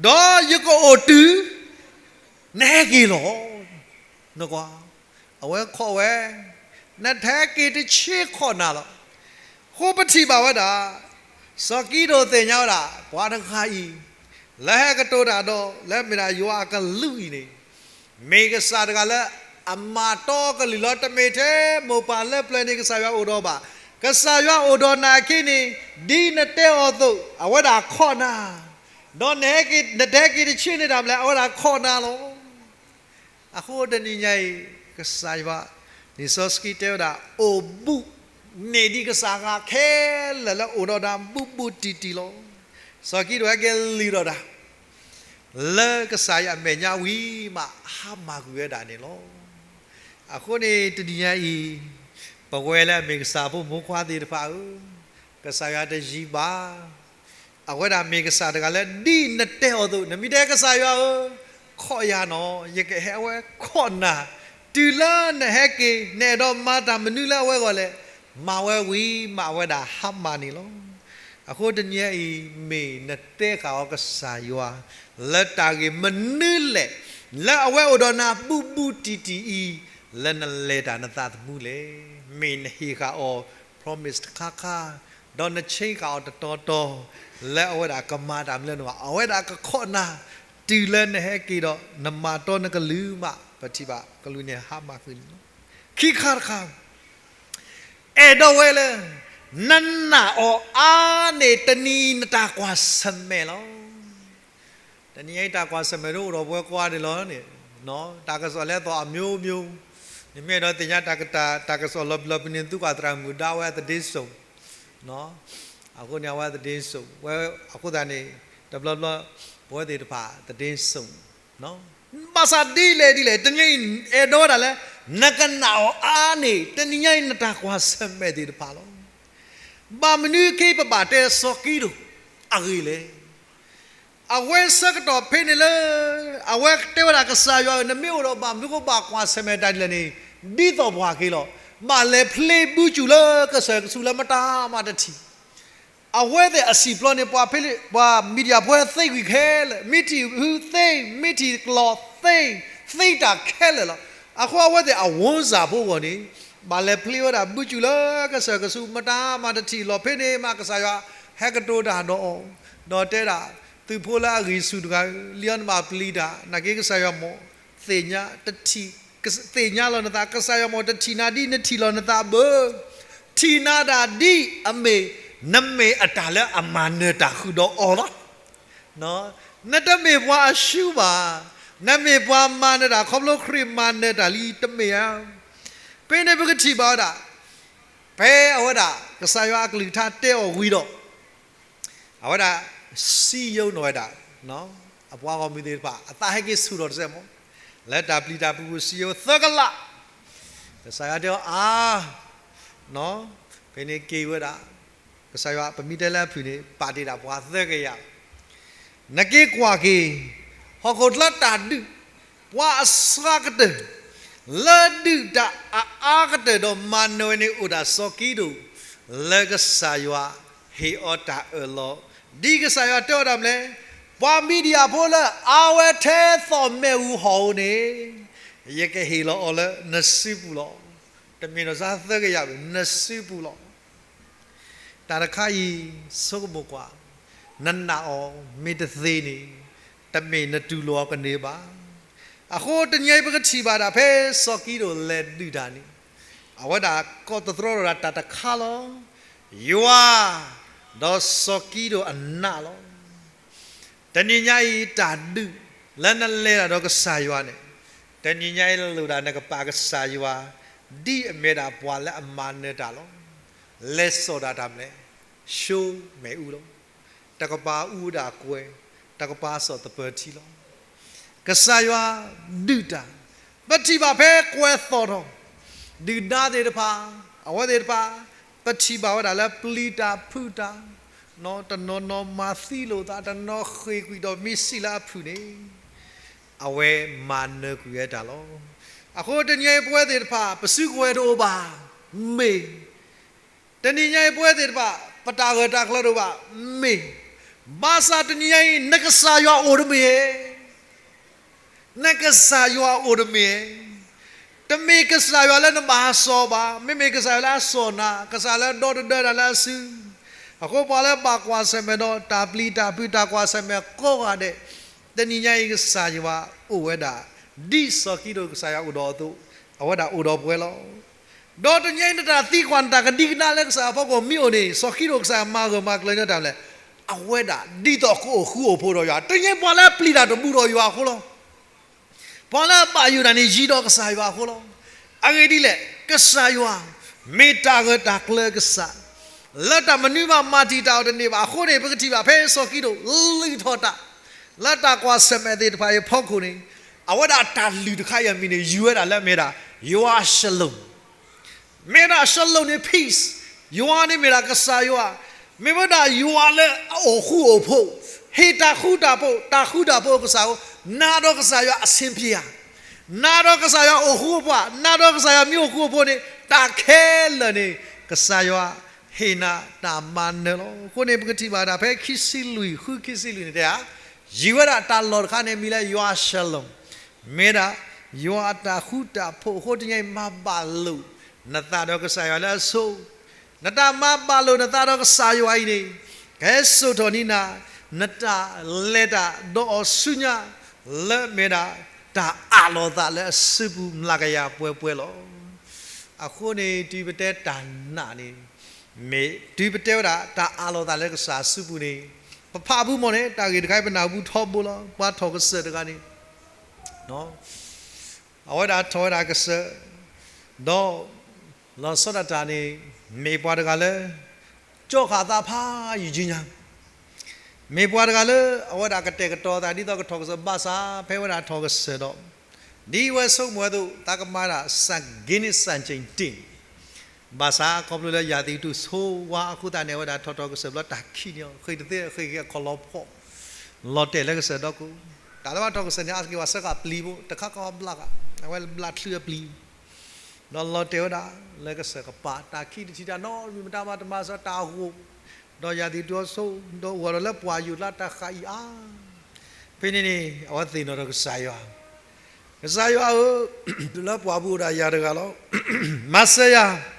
ဒီးယကအိၣ်တုၤ နဟဲက့ၤလီၤ. နကွၢ်, အဝဲခိးဝဲ, နတဟဲက့ၤတဆ့ခိးနၤလီၤ. အဃိပထံၣ်ဘၣ်ဝဲဒၣ်, စီၤကံဒိၣ်သ့ၣ်ညါဝဲဒၣ် ပှၤတဂၤအံၤ လၢဟဲကတိၤတၢ်ဒီး လၢမ့ၢ်ဒၣ်ယွၤအကလူးအံၤန့ၣ်, မ့ၢ်ကစၢ်တဂၤလၢအမၤတီကလုၢ်လီၤ. တမ့ၢ်ထဲ မိၢ်ပၢ်လၢပျၢၤန့ၣ်ကစၢ်ယွၤအိၣ်ဒီးဘၣ်. ကစၢ်ယွၤအိၣ်ဒီးနၤခဲအံၤန့ၣ်, ဒ်နတဲအီၤအသိး အဝဲဒၣ်ခိးနၤ, ဒီးနဟဲက့ၤ, နတဟဲက့ၤတဆ့န့ၣ်တၢ်မနုၤလဲၣ်, အဝဲဒၣ်ခိးနၤလီၤ. အဃိတနံၤညါအံၤ, ကစၢ်ယွၤ, လံာ်စီဆှံတဲဝဲဒၣ် အိၣ်ဘူးန့ၢ်ဒံးကစၢ်အဂၤခဲလၢာ်လၢအိၣ်ဒီးနၤဘူးဘူးတံၢ်တံၢ်လီၤ. စီၤကံဒိၣ်ဟဲက့ၤလုၢ်ထီၣ်တၢ် လၢကစၢ်အံၤအမဲာ်ညါဝံၤမး ဟါမၢ်ကွံာ်ဝဲဒၣ်န့ၣ်လီၤ. အဃိန့ၣ်တနံၤညါအံၤ, ပဝဲလၢအမ့ၢ်ကစၢ်ဖိမိၢ်ခွါသ့ၣ်တဖၣ်ဧၢ, ကစၢ်ယွၤတယံၤဘၣ် အဝဲဒၣ်မ့ၢ်ကစၢ်တဂၤလၢဒ်နတဲအီၤအသိး, နမ့ၢ်တဲကစၢ်ယွၤဧၢ, ခိးယၤနီၤ, ယကဟဲအဝဲခိးနၤ, တုၤလၢနဟဲက့ၤ နအဲၣ်ဒိးမၤတၢ်မနုၤလၢအဝဲအဂီၢ်လဲၣ်, မၤဝဲဝံၤမး အဝဲဒၣ်ဟါမၢ်န့ၣ်လီၤ. အဃိတနံၤအံၤ မ့ၢ်နတဲဃာ်အီၤကစၢ်ယွၤ လၢတၢ်ဂ့ၢ်မနုၤလဲၣ်, လၢအဝဲအိၣ်ဒီးနၤဘူးဘူးတံၢ်တံၢ်အံၤ, လၢနလဲၤတၢ်နသးသမူလဲၣ်. မ့ၢ်နဟ့ၣ်ဃာ်အီၤ promise တခါခါ, ဒီးနဆ့ကၤအီၤတတီၤတီၤ, လၢအဝဲဒၣ်ကမၤတၢ်မနုၤလၢနဘၣ်, အဝဲဒၣ်ကခိးနၤ, တုၤလၢနဟဲက့ၤဒီး နမၤတီနကလုၢ်မး ပထံၣ်ဘၣ်ကလူးန့ၣ်ဟါမၢ်ကွံာ်န့ၣ်လီၤ. ခံခါတခါ အဲၣ်ဒိးဝဲလၢ နနာ်အီၤအါန့ၢ်တနံၤအံၤ နတၢ်ကွၢ်ဆၢၣ်မဲာ်လီၤ. တနံၤအံၤတၢ်ကွၢ်ဆၢၣ်မဲာ်ဒ်အိၣ်ဒီးပဝဲကိးဂၤဒဲးလီၤန့ၣ်, တၢ်ကစီၣ်လဲၤအသီၣ်အမျိုးမျိုး, နမ့ၢ်အဲၣ်ဒိးသ့ၣ်ညါတၢ်က, တၢ်ကစီၣ်လီၤပျံၤလီၤပျံၤန့ၣ် သုကွၢ်သရၣ်မုၣ်ဒါဝဲသဒ့စိၣ်, အဃိန့ၣ် အဝဲသဒ့စိၣ်ဝဲ, အဃိသတးန့ၣ် တဘျီဘျီ ပဝဲသ့ၣ်တဖၣ်သဒ့စိၣ်န့ၣ် ဘၣ်ဆၣ်ဒ်လဲၣ်ဒ်လဲၣ် တနံၤအံၤအဲၣ်ဒိးဝဲဒၣ်လၢ နကနာ်အီၤအါန့ၢ် တနံၤညါအံၤနတၢ်ကွၢ်ဆၢၣ်မဲာ်သ့ၣ်တဖၣ်လီၤ. ဘၣ်မနုၤက့ပဘၣ်တဲစီၤကံဒိၣ်အဂ့ၢ်လဲၣ်. အဝဲဆၢကတီၢ်ဖဲန့ၣ်လၢ အဝဲတဲဝဲဒၣ်ကစၢ်ယွၤဧၢ, နမ့ၢ်အိၣ်ဒီးဘၣ်မနုၤဃိဘၣ်ကွၢ်ဆၢၣ်မဲာ်တၢ်ဒ်လဲၣ်န့ၣ် ဒ်သိးပှၤက့ၤလီၤ. ဘၣ်လဲၤဖျ့ဘုစူၣ်လၢကစၢၢ်ကဆူးလၢမတၤမးတထံၣ် အဝဲသ့ၣ်အစံာ်ပျီန့ၣ် ပှၤဖဲလၢ ပှၤမံၤဒယၣ်ဖိသ့ကွံာ်ခဲလၢာ်, မ့ၢ်ထံၣ်ဟုသ့, မ့ၢ်ထံၣ်ကျီၢ်သ့, သ့တၢ်ခဲလၢာ်လီၤ. အဃိအဝဲသ့ၣ်အဝီစၢ်ဖိဂီၢ်န့ၣ် ဘၣ်လဲၤဖျ့ဝဲဒၣ်ဘုစူၣ်လၢကစၢၢ်ကဆူး မတၤမးတထံၣ်လီၤ. ဖဲန့ၣ်မး ကစၢ်ယွၤဟဲကတိၤတၢ်ဒီးအီၤ, ဒီးတဲဒၣ် သုးဖိလၢအဂံၢ်ဆူၣ်တဂၤဧၢ, လံအီၤနဘၣ်ပျံၤတၢ်, နာ်က့ကစၢ်ယွၤမ့ၢ်သ့ၣ်ညါတထံၣ် သ့ၣ်ညါလီၤနသး, ကစၢ်ယွၤမ့ၢ်တထံၣ်နၤဒ် နထံၣ်လီၤနသးဘၣ်, ထံၣ်နၤတၢ်ဒ်အမ့ၢ် နမ့ၢ်အတၢ်လၢအမၤနၢၤတၢ်ဃုာ်ဒီးအီၤလီၤ. နတမ့ၢ်ပှၤအဆူဘၣ်, နမ့ၢ်ပှၤမၤနၢၤတၢ် ခီဖျိခရံာ်မၤနၢၤတၢ်လံ တမ့ၢ်ဧါ. ဖဲန့ၣ်ပကထံၣ်ဘၣ်ဝဲဒၣ် ဖဲအဝဲဒၣ် ကစၢ်ယွၤအကလုၢ်ကထါတဲအီၤဝံၤဒီး အဝဲဒၣ် စံယိၣ်နီၢ်ဝဲဒၣ် အပှၤဂီၢ်မုၢ်သ့ၣ်တဖၣ် အသးဟဲက့ၤဆူၣ်ထီၣ်တစဲးမး လၢတၢ်ပျံၤတၢ်ဖုးပူၤ စံယိၣ်သၢကလး, ကစၢ်ယွၤတဲအီၤ အါ, ဖဲန့ၣ်က့ၤဝဲဒၣ် ကစၢ်ယွၤ ပမ့ၢ်တဲလၢအဖုၣ်န့ၣ် ပာ်တ့ၢ်ဒၣ်ပှၤသၢကယၤ နက့ၤကွၢ်က့ၤ ဟီၣ်ခိၣ်ချၢတၢ်ဒုး ပှၤအစှၤကတၢၢ် လၢဒုးတၢ်အအါကတၢၢ်ဒီးမၤနၢၤဝဲန့ၣ် အိၣ်ဒၣ်စီၤကံဒိၣ် လၢကစၢ်ယွၤဟ့ၣ်အီၤတၢ်အၢၣ်လီၤ. ဒ်ကစၢ်ယွၤတဲအီၤဒၣ်မလဲၣ်, ပှၤမံၤဒယၣ်ဖိလၢအဝဲထဲသိးမ့ၣ်အူဟီၣ်ဧိၤန့ၣ် ယကဟ့ၣ်လီၤအီၤလၢနစုပူၤလီၤ. တမ့ၢ်နီၢ်စါသၢကယၤဘၣ် နစုပူၤလီၤ. တၢ်တခါအံၤ ဆိကမိၣ်ကွၢ်, နနာ်အီၤမ့ၢ်တသ့န့ၣ် တမ့ၢ်နတူၢ်လိာ်အီၤကန့ၢ်ဘၣ်. အဃိတနံၤအံၤပကထံၣ်ဘၣ်ဒၣ်ဖဲစီၤကံဒိၣ်လဲၤဒုးတၢ်န့ၣ် အဝဲဒၣ်ကိးသတြီထီၣ်ဒၣ်တၢ်တခါလီၤ. ယွၤ ဒီးစီၤကံဒိၣ်အနာ်လီၤ. တနံၤညါအံၤတၢ်ဒုးလၢနလဲၤတၢ်ဒီးကစၢ်ယွၤန့ၣ်, တနံၤညါအံၤလိၣ်ဒၣ်နကပာ်ကစၢ်ယွၤ ဒ်အမ့ၢ်ဒၣ်ပှၤလၢအမၤနၢၤတၢ်လီၤ. လဲၤစိာ်ဒၣ်တၢ်မနုၤလဲၣ်, ဆိမ့ၣ်အူလီၤ. တကပၤအူဒၣ်ကွဲၤ, တကပၤစိာ်သပၢၤထံလီၤ. ကစၢ်ယွၤဒုးတၢ်, ပထံၣ်ဘၣ်ဖဲကွဲၤသီၣ်ထီၣ် ဒုၣ်ဒါသ့ၣ်တဖၣ်, အဝဲသ့ၣ်တဖၣ် ပထံၣ်ဘၣ်ဝဲဒၣ်လၢပျံၤတၢ်ဖုးတၢ်, တနီၤနီၤမၤသံလိာ်သး, တနီၤဃ့ၢ်ကွံာ်ဒီးမ့ၢ်စံၣ်လၢအဖုၣ်န့ၣ်, အဝဲမၤနၢၤကွံာ်ဝဲတၢ်လီၤ. အဃိတနံၤအံၤပဝဲသ့ၣ်တဖၣ် ပစုကဝဲၤတအိၣ်ဘၣ်, မ့ၢ် တနံၤညါအံၤပဝဲသ့ၣ်တဖၣ် ပတၢ်ဂၢၢ်တၢ်ကျၢၤတအိၣ်ဘၣ်, မ့ၢ် ဘၣ်ဆၣ်တနံၤညါအံၤ နကစၢ်ယွၤအိၣ်တမ့ၢ်ဧါ. နကစၢ်ယွၤအိၣ်တမ့ၢ်ဧါ. တမ့ၢ်ကစၢ်ယွၤလၢနဘၣ်ဟးစိာ်ဘၣ်, မ့မ့ၢ်ကစၢ်ယွၤလၢအစိာ်နၤ, ကစၢ်လၢဒီတဒၢတၢ်လၢအစု. အဃိပှၤလၢဘၣ်ကွၢ်ဆၢၣ်မဲာ်ဒီးတၢ်ပျံၤတၢ်ဖုးတၢ်ကွၢ်ဆၢၣ်မဲာ်ကိးဂၤဒဲး, တနံၤညါအံၤကစၢ်ယွၤအိၣ်ဝဲဒၣ်, ဒ်စီၤကံဒိၣ်ကစၢ်ယွၤအိၣ်ဒီးအသိး, အဝဲဒၣ်အိၣ်ဒီးပဝဲလီၤ. ဒီးတနံၤအံၤနတၢ်သံကွၢ်နတၢ်ကဒံကဒါလၢကစၢ်ယွၤအဖီခိၣ်မ့ၢ်အိၣ်န့ၣ် စီၤကံဒိၣ်ကစၢ်ယွၤမၤဂၢၢ်မၤကျၢၤန့ၢ်တၢ်မနုၤလဲၣ်, အဝဲဒၣ်ဒ်သိးကအိၣ်ဃူအိၣ်ဖိးဒီးယွၤ, တနံၤအံၤပှၤလၢအပျံၤတၢ်တဘူးဒီးယွၤအဃိလီၤ. ပှၤလၢအဘၣ်ယိၣ်တၢ်န့ၣ်ယံၤဒီးကစၢ်ယွၤအဃိလီၤ. အဂ့ၢ်ဒ်လဲၣ်, ကစၢ်ယွၤ မ့ၢ်တၢ်ဂၢၢ်တၢ်ကျၢၤကစၢ်, လၢတၢ်မနုၤမးမၤတံာ်တာ်အီၤတန့ၢ်ဘၣ်. အဃိန့ၣ် ပကထံၣ်ဘၣ်ဖဲစီၤကံဒိၣ်လုၢ်ထီၣ်တၢ် လၢတၢ်ကွၢ်ဆၢၣ်မဲာ်သ့ၣ်တဖၣ်အံၤအဖီခိၣ်န့ၣ်, အဝဲဒၣ်တၢ်လုၢ်တခါအံၤအမံၤန့ၣ် ယုၢ်ဝဲဒၣ်လၢအမ့ၢ်ဒၣ် ယွၤၡလိၣ် မ့ၢ်ဒၣ် shalom န့ၣ် peace, ယွၤန့ၣ်မ့ၢ်ဒၣ်ကစၢ်ယွၤ, မ့ၢ်ဝဲဒၣ်ယွၤလၢအအိၣ်ဃူအိၣ်ဖိး, ဟ့ၣ်တၢ်ဃူတၢ်ဖိး, တၢ်ဃူတၢ်ဖိးကစၢ်ဧိၤ, နာ်ဒီးကစၢ်ယွၤအဆင်ပြေဧါ, နာ်ဒီးကစၢ်ယွၤအိၣ်ဃူအိၣ်ဖိး, နာ်ဒီးကစၢ်ယွၤမ့ၢ်အိၣ်ဃူအိၣ်ဖိးန့ၣ် တၢ်ခဲလၢာ်န့ၣ် ကစၢ်ယွၤဟ့ၣ်နၤတၢ်မၤနၢၤလီၤ. အဃိန့ၣ် ပကထံၣ်ဘၣ်ဒၣ်ဖဲခံဆံလွံၢ်, ဃုခံဆံလွံၢ်န့ၣ်တဲဧါ, ယံၤဝဲဒၣ်တၢ်လီၢ်တခါန့ၣ် မံၤလၢယွၤ shalom မ့ၢ်ဒၣ် ယွၤအတၢ်ဃူတၢ်ဖိး. အဃိတနံၤအံၤ မၤဘၣ်လိာ်နသးဒီးကစၢ်ယွၤလၢအဆိ, နတၢ်မၤဘၣ်လိာ်နသးဒီးကစၢ်ယွၤအံၤန့ၣ် ကဟဲစိာ်ထီၣ်န့ၢ်နၤ နတၢ်လဲၤတၢ်ဒီးအီၤဆူညါ လၢအမ့ၢ်ဒၣ် တၢ်အးလီၤသးလၢအစုပူၤ မျးကယၤပှဲၤပှဲၤလီၤ. အဃိန့ၣ် တုၤပတဲတၢ်နာ်န့ၣ် မ့ၢ်တုၤပတဲဝဲဒၣ် တၢ်အးလီၤသးလၢကစၢ်အစုပူၤန့ၣ် ပဖးဘူးမ့ၢ်န့ၣ် တၢ်ဂ့ၢ်တခါအံၤ ပနၢ်ဟူဘူးထီဘိလီၤ. ပှၤထီၣ်ကစၢၢ်တဂၤန့ၣ် အဝဲဒၣ်ထီၣ်ဝဲဒၣ်ကစၢၢ် ဒီး လီၤဆီဒၣ်တၢ်န့ၣ် မ့ၢ်ပှၤတဂၤလၢ ကၠီဃာ်သးဖးယံာ်ညါ, မ့ၢ်ပှၤတဂၤလၢအဝဲဒၣ်ကတဲာ်ကတီၤသးဒ်သိးကထီၣ်ကစၢၢ်ဘၣ်ဆၣ် ဖဲဝဲဒၣ်ထီၣ်ကစၢၢ်ဒီး ဒ်ဝဲဆိကမိၣ်ဝဲအသိး သးကမၤဒၣ် စံချိန်တင် ဘၣ်ဆၣ်ခီဖျိလၢယၤသံးတူၢ်ဆိဝါအဃိသတးန့ၣ် အဝဲဒၣ်ထီၣ်ထီၣ်ကစၢၢ်ဘျီတၢ်ခံးန့ၣ် ဃ့တသ့ဃ့က့ၤအခီၣ်လီၤဖီၣ် လီၤတဲာ်လၢကစၢၢ်ဒီးကိး တၢ်လၢဘၣ်ထီၣ်ကစၢၢ်န့ၣ် အါစက့ၤဝဲဆၢဃာ်ပျံၤဖိ တခါခီဘျးဃာ် အဝဲဘျးချုးအပျံၤ ဒီးလီၤတဲာ်ဝဲဒၣ်လၢကစၢၢ်ကပၤ တၢ်ခံးတထံၣ်တၢ်နီတမံၤ မတၤမၤတမၤစၢၤတၢ်ဂိၢ် ဒီးယၤသံးတူၢ်ဆိ ဒီးအိၣ်ဒီးလၢပှၤယူာ်လၢတၢ်ဃာ်အံၤအါ ဖဲန့ၣ်န့ၣ် အဝဲသ့ၣ်နီၣ်ဒီးကစၢ်ယွၤ, ကစၢ်ယွၤဧၢ, လၢပှၢ်ပူၤအိၣ်ဒၣ်ယၤတဂၤလီၤ. မၤစၢၤယၤ,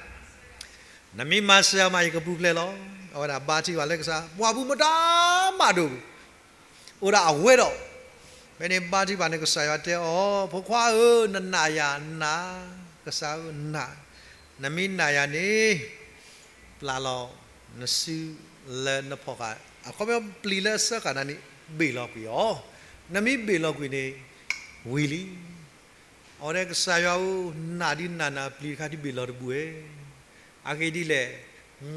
နမ့ၢ်မၤစၢၤယၤမး ယကပူၤဖျဲးလီၤ. အဝဲဒၣ်ဘါထံၣ်ဘၣ်လၢကစၢ် ပှၢ်ပူၤမတၤမးဒိၣ် အိၣ်ဒၣ်အဝဲဒီး, ဖဲန့ၣ်ဘါထံၣ်ဘၣ်န့ၣ် ကစၢ်ယွၤတဲအီၤ, ဖိခွါဧၢ, နနာ်ယၤနၤ, ကစၢ်ဧၢ, နာ်, နမ့ၢ်နာ်ယၤန့ၣ် ပျၢ်လီၤနစုလၢနဖီၣ်ဃာ်, အခီပညီပျံၤလၢအစၢဃာ်နၤန့ၣ် ဘ့ၣ်လီၤကွံာ်အီၤ, နမ့ၢ်ဘ့ၣ်လီၤကွံာ်န့ၣ် ဝံၤလံ. အဝဲဒၣ်ကစၢ်ယွၤဧၢ, နာ်ဒုးနာ်နၤ ပျံၤတခါဒုးဘ့ၣ်လီၤတဘူၣ်ဧါ. အဂ့ၢ်ဒ်လဲၣ်,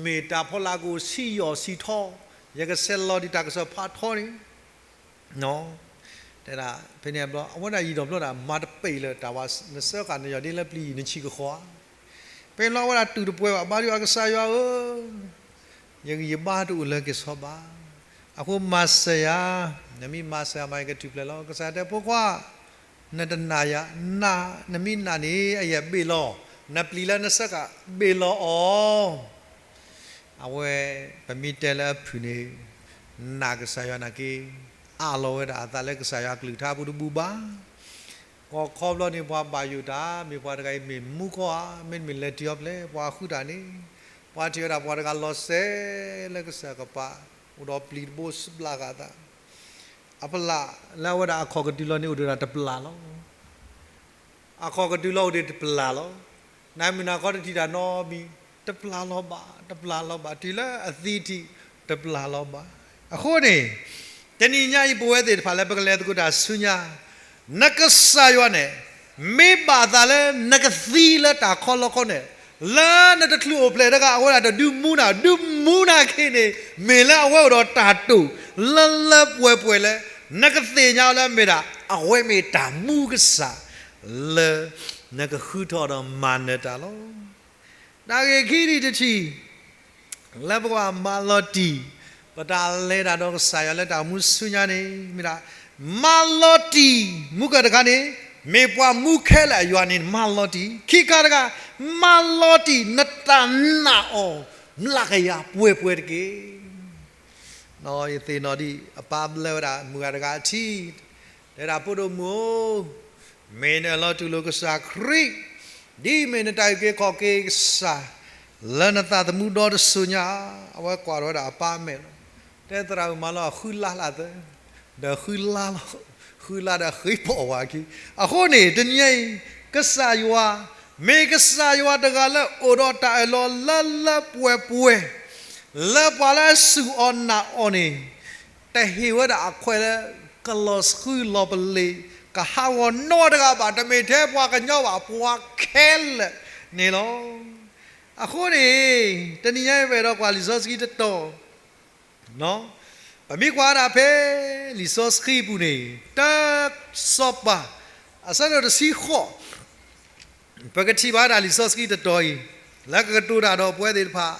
မ့ၢ်တၢ်ဖီလာ်ကအိၣ်ဆံးယီၢ်ဆံးထီ, ယကဆဲးလီၤဒံးတၢ်ကစီၣ်ဖးထီန့ၣ် တဲဒၣ်ဖဲန့ၣ်ဘျီ အဝဲဒၣ်ယံာ်ဒီးဘျီဒၣ် မၤတပ့ၤလၢတၢ်ဝဲ နစၢဃာ်နယီၢ်ဒ်လၢပျံၤယံာ်နဆံးကဃီဧါ. ဖဲန့ၣ်လီၤအဝဲဒၣ်တူၢ်တပှဲၤဘၣ် ဘါဒုးအကစၢ်ယွၤဧၢ, ယဂံၢ်ယဘါတအိၣ်လၢက့ၤဆီဘၣ်. အဃိမၤစၢၤယၤ, နမ့ၢ်မၤစၢၤယၤမး ယကထူၣ်ဖျဲးလီၤ. ကစၢ်တဲဖိခွါ, နတနာ်ယၤ, နမ့ၢ်နာ်န့ၣ် အယဲၢ်ဘ့ၣ်လီၤ, နပျံၤလၢနစၢဃာ် ဘ့ၣ်လီၤအီၤ အဝဲ ပမ့ၢ်တဲလၢအဖုၣ်န့ၣ် နာ်ကစၢ်ယွၤနာ်က့, အးလီၤဝဲဒၣ်အသးလၢကစၢ်ယွၤအကလုၢ်ကထါပူၤတဘူၣ်ဘၣ်. ကီၢ်ခီဘျီန့ၣ် ပှၤဘၣ်ယိၣ်တၢ် မ့ၢ်ပှၤတဂၤအံၤမ့ၢ်မူကီၢ်ဧါ, မ့တမ့ၢ်လဲၤတံၤအီၤဖျဲၣ် ပှၤဃုတၢ်န့ၣ်, ပှၤထံၣ်ဝဲဒၣ်ပှၤတဂၤလီၤစဲၤလၢကစၢ်ကပၤ, အိၣ်ဒီးပျံၤတဘိဘျးဃာ်သး, အပျၢ်လၢအဝဲဒၣ်အခီၣ်ကတုၤလီၤန့ၣ် အိၣ်ဒီးဒၣ်တပျၢ်လီၤ. အခီၣ်ကတုၤလီၤအိၣ်ဒံးတပျၢ်လီၤ. နမုၢ်နၤခီတထံၣ်တၢ်နီတမံၤ တပျၢ်လီၤဘၣ်, တပျၢ်လီၤဘၣ်, တုၤလၢအသံထံၣ် တပျၢ်လီၤဘၣ်. အဃိန့ၣ် တနံၤညါအံၤ ပဝဲသ့ၣ်တဖၣ်လၢပကလဲၤသကိးတၢ်ဆူညါ, နကစၢ်ယွၤန့ၣ် မ့ၢ်ဘၣ်သးလၢနကသံလၢတၢ်ခီလီခီန့ၣ်, လၢနတချုးအိၣ်ဖျဲၣ်တဂၤ အဝဲဒၣ်တဒုးမူနၤ, ဒုးမူနၤခဲအံၤန့ၣ် မ့ၢ်လၢအဝဲအိၣ်ဒီးတၢ်တိာ် လၢလၢပှဲၤပှဲၤလၢ နကသ့ၣ်ညါအီၤလၢအမ့ၢ်ဒၣ် အဝဲမ့ၢ်တၢ်မူကစၢ် လၢနကဃုထၢအီၤဒီးမၤနၢၤတၢ်လီၤ. တၢ်ဂ့ၢ်ခံထံၣ်တထံၣ် လၢပကဘၣ်မၤလီၤတံၢ် ပတၢ်လဲၤတၢ်ဒီးကစၢ်ယွၤလၢတၢ်မူဆူညါန့ၣ် မ့ၢ်ဒၣ် မၤလီၤတံၢ် မူကၢၢ်တခါန့ၣ် မ့ၢ်ပှၤမူခဲလၢာ်အယွၤန့ၣ် မၤလီၤတံၢ်, ခံခါတခါ မၤလီၤတံၢ် နတၢ်နာ်အီၤ မျးကယၤပှဲၤပှဲၤတက့ၢ်. ယသ့ၣ်နီၣ်ဒံး အပၢ်ဘျၢဝဲဒၣ်မုၢ်ဂၤတဂၤအထံ, တဲဒၣ်ဖိဒိၣ်မုၣ်ဧၢ, မ့ၢ်နအၢၣ်လီၤတူၢ်လိာ်ကစၢ်ခရံာ်, ဒ်မ့ၢ်နတၢ်အုၣ်က့ၤခီၣ်က့ၤကစၢ် လၢနသးသမူဒီတစိၤညါ, အဝဲကွၢ်ထီၣ်ဝဲဒၣ်အပၢ်အမဲာ်လီၤ. တဲသရၣ်ဧၢ မၤလီၤ ဃုလါလၢသၢ, ဒီးဃုလါလီၤ, ဃုလါဒီးဃ့ပိာ်ဝဲအခံ. အဃိန့ၣ် တနံၤအံၤ ကစၢ်ယွၤ မ့ၢ်ကစၢ်ယွၤတဂၤလၢအိၣ်ဒီးတၢ်အၢၣ်လီၤလၢလၢပှဲၤပှဲၤ လၢပှၤလၢအစူၢ်အီၤနာ်အီၤန့ၣ် တဟ့ၣ်ဝဲဒၣ်အခွဲးလၢ ကလီၤဆှုလီၤပလ့ၤ ကဟးဂီၤနီတဂၤဘၣ်, တမ့ၢ်ထဲပှၤကညီဘၣ်, ပှၤခဲလၢာ်န့ၣ်လီၤ. အဃိန့ၣ် တနံၤညါအံၤ ပအဲၣ်ဒိးကွၢ်လံာ်စီဆှံတတီၤ ပမ့ၢ်ကွၢ်ဝဲဒၣ်ဖဲ လံာ်စီဆှံပူၤန့ၣ် တၢစီၤပၤ အဆၢဒိၣ်တဆံဃိး, ပကထံၣ်ဘၣ်ဝဲဒၣ်လံာ်စီဆှံတတီၤအံၤ လၢကကတိၤတၢ်ဒီးပဝဲသ့ၣ်တဖၣ်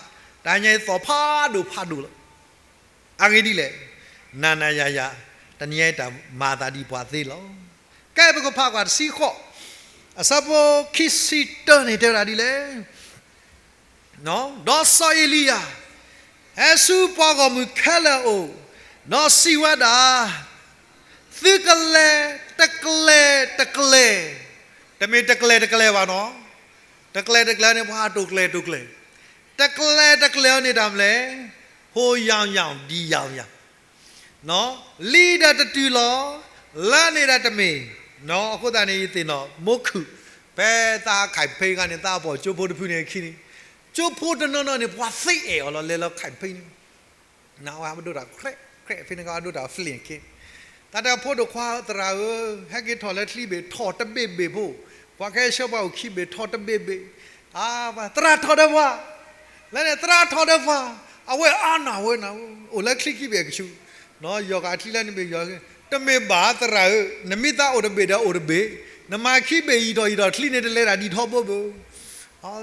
တၢ်ညါအံၤသီၣ်ဖးဒိၣ်ဖးဒိၣ်လီၤ. အဂ့ၢ်ဒ်လဲၣ်, နၤနၤယၤယၤ တနံၤညါအံၤတၢ်မၤအသးဒ်ပှၤသ့လီၤ. ကဲ ပကဖးကွၢ်တဆံဃိး အဆၢဖိခံဆံတၢန့ၣ် တဲဝဲဒၣ်ဒ်လဲၣ် ဒီးစီၤအ့လံယၤ ဟဲဆူပှၤဂီၢ်မုၢ်ခဲလၢာ်အအိၣ်, ဒီးစံးဝဲဒၣ်, သုကလဲၤတကျဲၤတကျဲၤ, တမ့ၢ်တကျဲၤတကျဲၤဘၣ်နီၤ, တကျဲၤတကျဲၤန့ၣ် ပှၤတိာ်ကျဲၤတိာ်ကျဲၤ, တကျဲၤတကျဲၤအီၤန့ၣ်တၢ်မနုၤလဲၣ်, ဟိယၢ်ယၢ်ဒံယၢ်ယၢ် လံဒီးတတုၤလီၤ, လါန့ၣ်ဒီးတမ့ၢ်, အဃိသတးန့ၣ် ယသ့ၣ်နီၣ် မိၢ်ခုၣ် ဖဲသးဟးခးဖဲဂၤန့ၣ် သးပိာ်ကၠိဖိတဖုန့ၣ်အခံန့ၣ်, ကၠိဖိတနီၤနီၤန့ၣ် ပှၤသ့အဲၣ်အီၤလီၤ လဲၤလီၤခးဖဲန့ၣ်, နဝဲဒိၣ်တၢ် ခရဲးခရဲး ဖဲန့ၣ်ကဒိၣ်တၢ် fling ခဲ, တၢ်တဲဖိဒိၣ်ခွါသရၣ်ဧၢ, ဟဲက့ၤထီၣ်လၢချံဘ့ၣ် ထီၣ်တဘ့ၣ်ဘ့ၣ်ဖိ, ပှၤကဟဲဆှၢပှၤအိၣ်ခံဘ့ၣ် ထီၣ်တဘ့ၣ်ဘ့ၣ်, သရၣ်ထီၣ်ဒီးပှၤ, လၢန့ၣ် သရၣ်ထီၣ်ဒီးပှၤ, အဝဲအါနၢ်ဝဲနၢ် အိၣ်လၢချံခံဘ့ၣ်အကဆူး ယီၤဃာ်ချံလၢနဘ့ၣ်ယီၤ, တမ့ၢ်ဘၣ်သရၣ်ဧၢ, နမ့ၢ်သးအိၣ်တဘ့ၣ်ဒီးအိၣ်တဘ့ၣ်, နမၤခံဘ့ၣ်ယံာ်ထီၣ်ယံာ်ထီၣ်ချံန့ၣ်တလဲၤတၢ်ဒ်ထီဘိဘၣ်.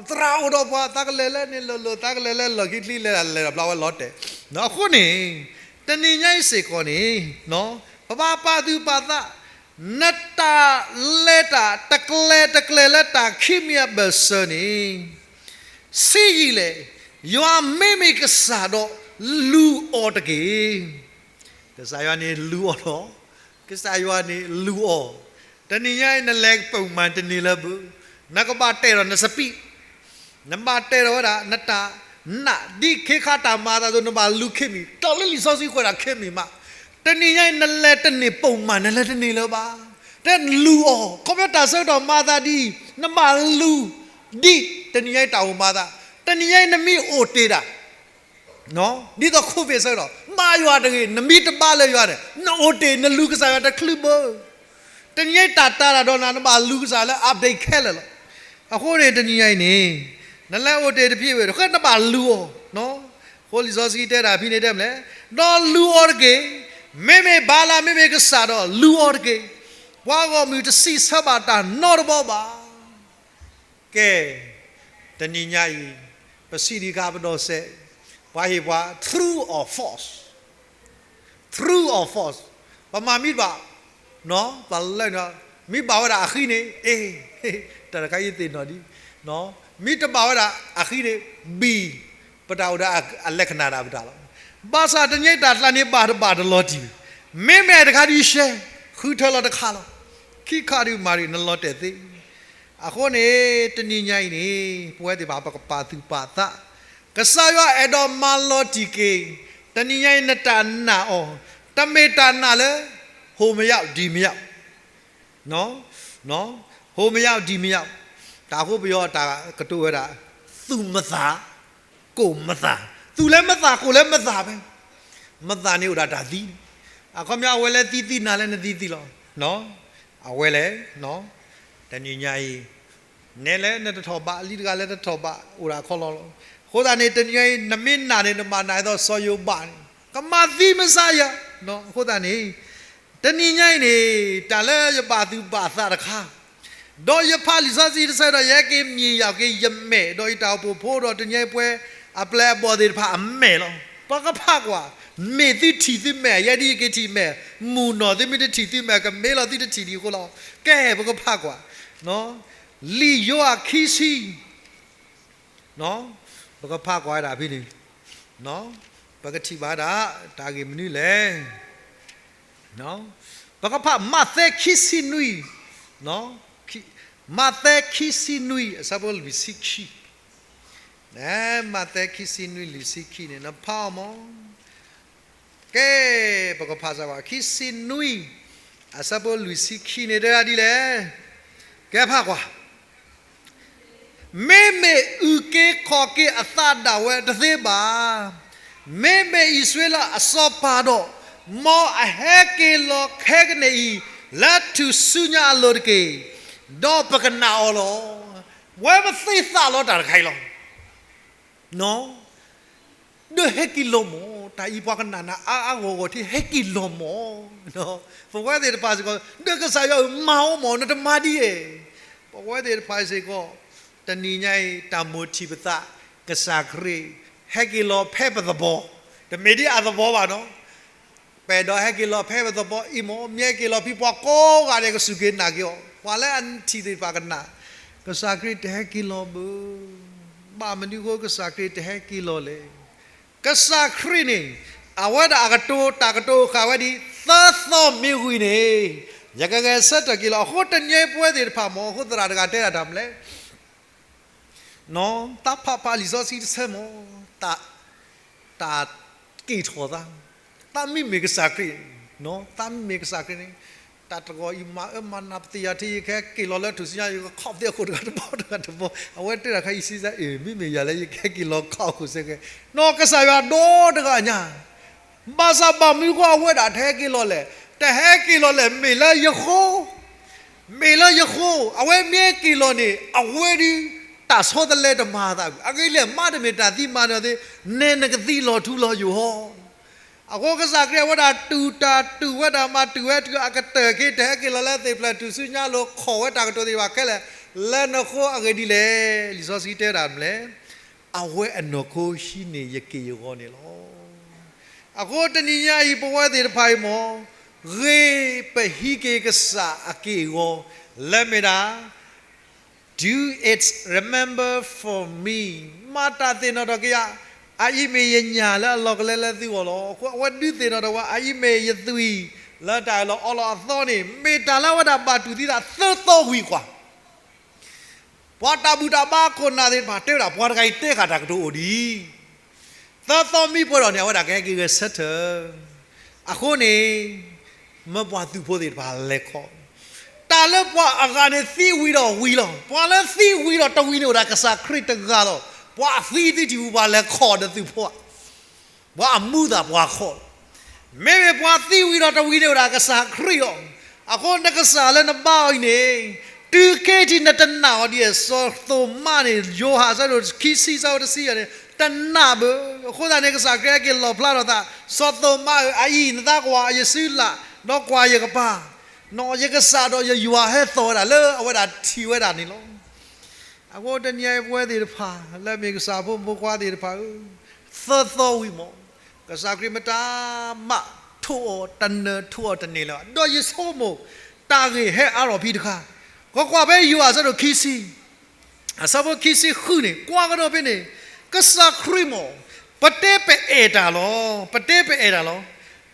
သရၣ်အိၣ်ဒီးပှၤ သးကလဲၤလၢန့ၣ်လိၤလိၤ, သးကလဲၤလၢလီၢ်ခံချံလဲၤတၢ်လဲၤဒီးဘျီဝဲလီၤတဲာ်. အဃိန့ၣ် တနံၤညါအံၤစ့ၢ်ကီးန့ၣ် ပဘၣ်ပာ်သူၣ်ပာ်သး, နတၢ်လဲၤတၢ်တကျဲၤတကျဲၤလၢတၢ်ခံမံၤအဘၢၣ်စၢၤန့ၣ် ဆံးယံာ်လဲၣ်, ယွၤမ့မ့ၢ်ကစၢ်ဒီးလူၤအီၤတက့ၢ်. ကစၢ်ယွၤန့ၣ်လူၤအီၤလီၤ. ကစၢ်ယွၤန့ၣ်လူၤအီၤ. တနံၤညါအံၤနလဲၤပိာ်မၤတန့ၢ်လၢၤဘၣ်, နကဘၣ်တဲဒီးနစပံး, နဘၣ်တဲဒီးဝဲဒၣ် နတၢ်နာ်ဒ်ခ့ခါတၢ်မၤအသးအသိး နဘၣ်လူၤခ့မံၤ, တၢ်လၢလံာ်စီဆှံကွဲးဒၣ်ခ့မံၤမး. တနံၤညါအံၤ နလဲၤတန့ၢ်ပိာ်မၤ နလဲၤတန့ၢ်လၢၤဘၣ်. တလူၤအီၤ, ခီဖျိတၢ်ဆၢကတီၢ်မၤအသးဒ်အံၤ နဘၣ်လူၤ, ဒ်တနံၤညါအံၤတၢ်အိၣ်မၤအသး, တနံၤညါအံၤနမ့ၢ်အိၣ်တ့ၢ်ဒၣ် ဒ်သိး COVID ဆၢကတီၢ် ဘါယွၤတဂ့ၤ, နမ့ၢ်တဘါလၢယွၤန့ၣ် နအိၣ်တ့ၢ် နလူၤကစၢ်ယွၤတချုးဘၣ်. တနံၤညါအံၤတၢ်တာ်တၢ်ဒီးနၤ နဘၣ်လူၤကစၢ်လၢ update ခဲလၢာ်လီၤ. အဃိန့ၣ် တနံၤညါအံၤန့ၣ် နလဲၤအိၣ်တ့ၢ်တဖံးဝဲ ဃဲနဘၣ်လူၤအီၤ. အဃိလံာ်စီဆှံတဲတၢ်ဖဲန့ၣ်တဲမလဲၣ်, ဒီးလူၤအီၤတက့ၢ်. မ့မ့ၢ်ဘါလၢ မ့မ့ၢ်ကစၢ်ဒီးလူၤအီၤတက့ၢ်. ပှၤဂီၢ်မုၢ်တစံးဆၢဘၣ်တၢ်နီတဘီဘၣ်. ကဲ, တနံၤညါအံၤ ပစံးဒံးခါပဒိးစဲး, ပှၤဟ့ၣ်ပှၤ true or false, true or false, ပမၤမ့ၢ်တဘၣ်, ပလၢ, မ့ၢ်ဘၣ်ဝဲဒၣ်အဃံန့ၣ် အ့, တၢ်တခါအံၤသ့ၣ်နီၣ်ဒံး, မ့ၢ်တဘၣ်ဝဲဒၣ်အဃံန့ၣ် ဘံၣ်, ပတၢ်အိၣ်ဒီးအလဲၤခနၣ်ဒၣ်ပတၢ်လီၤ. ဘၣ်ဆၣ်တနံၤညါအံၤတၢ်ကျါန့ၣ်ဘၣ်တဘၣ်တလီၤတံၢ်, မ့မ့ၢ်တခါဒုးရှဲ, ဃုထၢလီၤတခါလီၤ. ခံခါဒုးမၤဒံး နလီၤတဲာ်သ့. အဃိန့ၣ် တနံၤညါအံၤန့ၣ် ပဝဲသ့ၣ်တဖၣ် ပကပာ်သူၣ်ပာ်သး, ကစၢ်ယွၤအဲၣ်ဒိးမၤလီၤတံၢ်က့ၤ, တနံၤညါအံၤ နတၢ်နာ်အီၤ, တမ့ၢ်တၢ်နာ်လၢ ဟိၣ်မယါ ဒံၣ်မယါ, ဟိၣ်မယါ ဒံၣ်မယါ, တၢ်ဃိပယီၤတၢ်ကတိၤဝဲဒၣ် သူၣ်မသး, ကိၣ်မသး, သူၣ်လၢမသး ကိၣ်လၢမသးဖဲ မသးန့ၣ်အိၣ်ဒၣ်တၢ်သံ, အခီပညီအဝဲလၢသံသံနၤလၢနသံသံလီၤ. အဝဲလဲၣ်, တနံၤညါအံၤ နဲလၢနတထီၣ်ဘး လံတဂၤလၢတထီၣ်ဘး အိၣ်ဒၣ်ခီလီၤလီၤ. အဃိသတးန့ၣ် တနံၤညါအံၤ နမ့ၢ်နာ်န့ၣ် နဘၣ်နာ်အသိးစီၤယိၤဘးန့ၣ် ကမၤသံမ့ၢ်စၢ်ယၤ, အဃိသတးန့ၣ် တနံၤညါအံၤန့ၣ် တၢ်လၢယဘၣ်သူၣ်ဘၣ်သးတခါ, ဒီးယဖးလံာ်စီဆှံတဆၢဒီး ယဟဲက့ၤမံၤယၤက့ၤ ယမဲာ် ဒီးယတၢ်အိၣ်ဖှိၣ်ဖိဒီး တနံၤညါအံၤပှဲၤအပျဲၢ်အဘီၣ်သ့ၣ်တဖၣ်အမဲာ်လီၤ. ပကဖးကွၢ်, မ့ၢ်သုထံၣ်သုမဲာ်, ယဲဒ်ယက့ၤထံၣ်မဲာ်, မုၢ်နီၢ်သုမ့ၢ်တထံၣ်သုမဲာ် ကမ့ၢ်လီၤသုတထံၣ်ဒံးအဃိလီၤ. ကဲ ပကဖးကွၢ်, လံာ်ယိၤဟၣ်ခံဆံ ပကဖးကွၢ်ဝဲဒၣ်ဖဲန့ၣ်, ပကထံၣ်ဘၣ်ဒၣ် တၢ်ဂ့ၢ်မနုၤလဲၣ်. ပကဖးမးသဲခံဆံနွံ, မးသဲခံဆံနွံ အဆၢဖိလွံၢ်ဆံခံ, မးသဲခံဆံနွံလွံၢ်ဆံခံန့ၣ် နဖးအီၤမး. ကဲ, ပကဖးစၢ်ဝဲ ခံဆံနွံ အဆၢဖိလွံၢ်ဆံခံန့ၣ် တဲဒၣ်ဒ်လဲၣ်. ကဲဖးကွၢ်. မ့မ့ၢ်အုၣ်က့ၤခီၣ်က့ၤအသးဒၣ်ဝဲတသ့ဘၣ်. မ့မ့ၢ်အံၣ်စရ့လးအစီၤပၤဒီး မ်အဟဲက့ၤလီၤခဲကနံၣ်အံၤ လၢထူၣ်စုညါအလိၤတက့ၢ်, ဒီးပကနာ်အီၤလီၤ. ဝဲပသ့သးလီၤတၢ်တခါအံၤလီၤ. ဒီးဟဲက့ၤလီၤမး, တၢ်အံၤပှၤကနာ်နၤအါအါဂီၢ်ဂီၢ်ထံ ဟဲက့ၤလီၤမး. ပဝဲသ့ၣ်တဖၣ်စ့ၢ်ကီး ဒီးကစၢ်ယွၤဧၢ မၤအီၤမး နတမၤဒ်အံၤ. ပဝဲသ့ၣ်တဖၣ်စ့ၢ်ကီး တနံၤညါအံၤ တၢ်မိၣ်ထံၣ်ပသး ကစၢ်ခရံာ် ဟဲက့ၤလီၤဖဲပသဘီ, တမ့ၢ်ဒ်အသဘီဘၣ်နီၤ. ပအဲၣ်ဒိးဟဲက့ၤလီၤဖဲပသဘီအံၤမး, မ့ၢ်ဟဲက့ၤလီၤဖဲပှၤကိးဂၤဒဲးကစူၢ်က့ၤနာ်က့ၤအီၤ, ပှၤလၢအထံၣ်သ့ၣ်တဖၣ်ကနာ်, ကစၢ်ခရံာ်တဟဲက့ၤလီၤဘၣ်. ဘၣ်မနုၤအဃိကစၢ်ခရံာ်တဟဲက့ၤလီၤလဲၣ်. ကစၢ်ခရံာ်န့ၣ် အဝဲဒၣ်အကတိၤ တၢ်ကတိၤဃာ်ဝဲဒ် သၢသီမ့ၢ်ဝံၤန့ၣ် ယကဂဲၤဆၢထၢၣ်က့ၤလီၤ. အဃိတနံၤအံၤပဝဲသ့ၣ်တဖၣ်မး အဃိသရၣ်တဂၤတဲဒၣ်တၢ်မလဲၣ် သးဖးဖးလံာ်စီဆှံတဆၢမး, တၢ်, တၢ်က့ၢ်ထီၣ်သး, သးမ့မ့ၢ်ကစၢ်ခရံာ်, သးမ့မ့ၢ်ကစၢ်ခရံာ်န့ၣ်, တၢ်တဂီၤအံၤမၤအၢမၤနးပသ့ၣ်ယၤထဲ ယကဟဲက့ၤလီၤလၢထူၣ်စုညါ ယကခီၣ်သ့ၣ်အခိၣ်တဂၤတဘီတဂၤတဘီ, အဝဲတဲတၢ်ခါအံၤစံးစၢ် အ့ၣ် မ့မ့ၢ်ယၤလၢယကဟဲက့ၤလီၤခီၣ်အခိၣ်စ့ၢ်ကီး, နီၢ်ကစၢ်ယွၤဒီတဂၤညါ ဘၣ်ဆၣ်ဘၣ်မနုၤအဃိအဝဲဒၣ်တဟဲက့ၤလီၤလဲၣ်, တဟဲက့ၤလီၤလဲၣ် မ့ၢ်လၢယဃိ, မ့ၢ်လၢယဃိ, အဝဲမ့ၢ်က့ၤလီၤန့ၣ် အဝဲဒုး တၢ်ဆီတလဲတမၤအသးဘၣ်. အဂ့ၢ်လဲၣ် မ့တမ့ၢ်တၢ်သံမၤဒီးသ့, နဲနကသံလီၤထူလီၤယိာ်ဟီ အဃိကစၢ်ခရံာ်အဝဲဒၣ်တူၢ်တၢ်တူၢ်ဝဲဒၣ်မၤတူၢ်ဝဲတုၤအကတၢၢ်က့ၤ တဟဲက့ၤလီၤလၢသ့ၣ်ဖျၢၣ်ထူၣ်စုညါလိၤ ခိးဝဲတၢ်ကတိၤသ့ၣ်တဖၣ်ခဲလၢာ် လၢနဃိအဂ့ၢ်ဒ်လဲၣ်. လံာ်စီဆှံတဲဒၣ်မနုၤလဲၣ်, အဝဲအနီၢ်ခိဟံးန့ၢ်ယက့ၢ်ယဂီၤန့ၣ်လီၤ. အဃိတနံၤညါအံၤ ပဝဲသ့ၣ်တဖၣ်အံၤမ့ၢ် ဂ့ၤပဟံးက့ၤကစၢ်အက့ၢ်အဂီၤ လၢမ့ၢ်ဒၣ် Do it, remember for me, မၤတၢ်သ့ၣ်နီၣ်ထီၣ်က့ၤယၤ, အအံၤမ့ၢ်ယညၣ်လၢအလီၤကလဲလၢသုဂီၢ်လီၤ. အဃိအဝဲဒုးသ့ၣ်နီၣ်ထီၣ်ဝဲ အအံၤမ့ၢ်ယသွံၣ်လၢတၢ်အၢၣ်လီၤအီလီၤအသီန့ၣ် မ့ၢ်တၢ်လၢအဝဲဒၣ်ဘၣ်တူၢ်သံသးသၢသီဝံၤကွၢ် ပှၤတၢ်ဘူၣ်တၢ်ဘါခိၣ်နၢ်သ့ၣ်တဖၣ်တဲဝဲဒၣ် ပှၤတဂၤအံၤတဲဃာ်တၢ်ကတိၤအိၣ်ဒံး သၢသီမံပှဲၤဒီးန့ၣ် အဝဲဒၣ်ကဟဲက့ၤဂဲၤဆၢထၢၣ်. အဃိန့ၣ် မၢပှၤသုးဖိသ့ၣ်တဖၣ်လဲၤခီၣ်, တၢ်လၢပှၤအဂၤန့ၣ်သံဝံၤဒီးဝံၤလီၤ. ပှၤလၢသံဝံၤဒီးတဝံၤန့ၣ်အိၣ်ဒၣ်ကစၢ်ခရံာ်တဂၤလီၤ. ပှၤအသံသ့ၣ်တဖၣ်ပှၤလဲၤခီၣ်ဒီးသုးဖိ ပှၤအမူသးပှၤခီၣ်လီၤ. မ့မ့ၢ်ပှၤသံဝံၤဒီးတဝံၤန့ၣ်အိၣ်ဒၣ်ကစၢ်ခရံာ်လီၤ. အဃိနကစၢ်လၢနဘါအီၤအံၤန့ၣ် တုၤခဲထံးနတနာ်အီၤဒ်အံၤ စီၤသိၤမါန့ၣ် ယိၤဟၣ်အဆၢဒိၣ်ခံဆံ အဆၢဖိတဆံယဲၢ်န့ၣ် တနာ်ဘၣ်. အဃိသတးန့ၣ် ကစၢ်ခရံာ်ဟဲက့ၤလီၣ်ဖျါထီၣ်သး, စီၤသိၤမါဧၢ, အအံၤနသးကွၢ်ယစုလၢ်, ဒီးကွၢ်ယကပၤ, ယကစၢ်ဒီးယယွၤဟဲသီၣ်ဝဲဒၣ်လၢအဝဲဒၣ်ထံၣ်ဝဲဒၣ်န့ၣ်လီၤ. အဃိတနံၤအံၤပဝဲသ့ၣ်တဖၣ် လၢမ့ၢ်ကစၢ်ဖိမုၣ်ဖိခွါသ့ၣ်တဖၣ်ဧၢ, သၢသီဝံၤမး ကစၢ်ခရံာ်မတၤမးထိၣ်အီၤတနၢၤထိၣ်အီၤတန့ၢ်လၢၤဘၣ်. ဒီးယဆိကမိၣ် တၢ်ဂ့ၢ်ဟဲအါထီၣ်ဖဲတခါ, ကွၢ်ကွၢ်ဖဲယိၤဟၣ်အဆၢဒိၣ်ခံဆံ အဆၢဖိခံဆံဃုန့ၣ် ကွၢ်ကဒီးဖဲန့ၣ် ကစၢ်ခရံာ်မး ပတဲပအဲၣ်တၢ်လီၤ, ပတဲပအဲၣ်တၢ်လီၤ.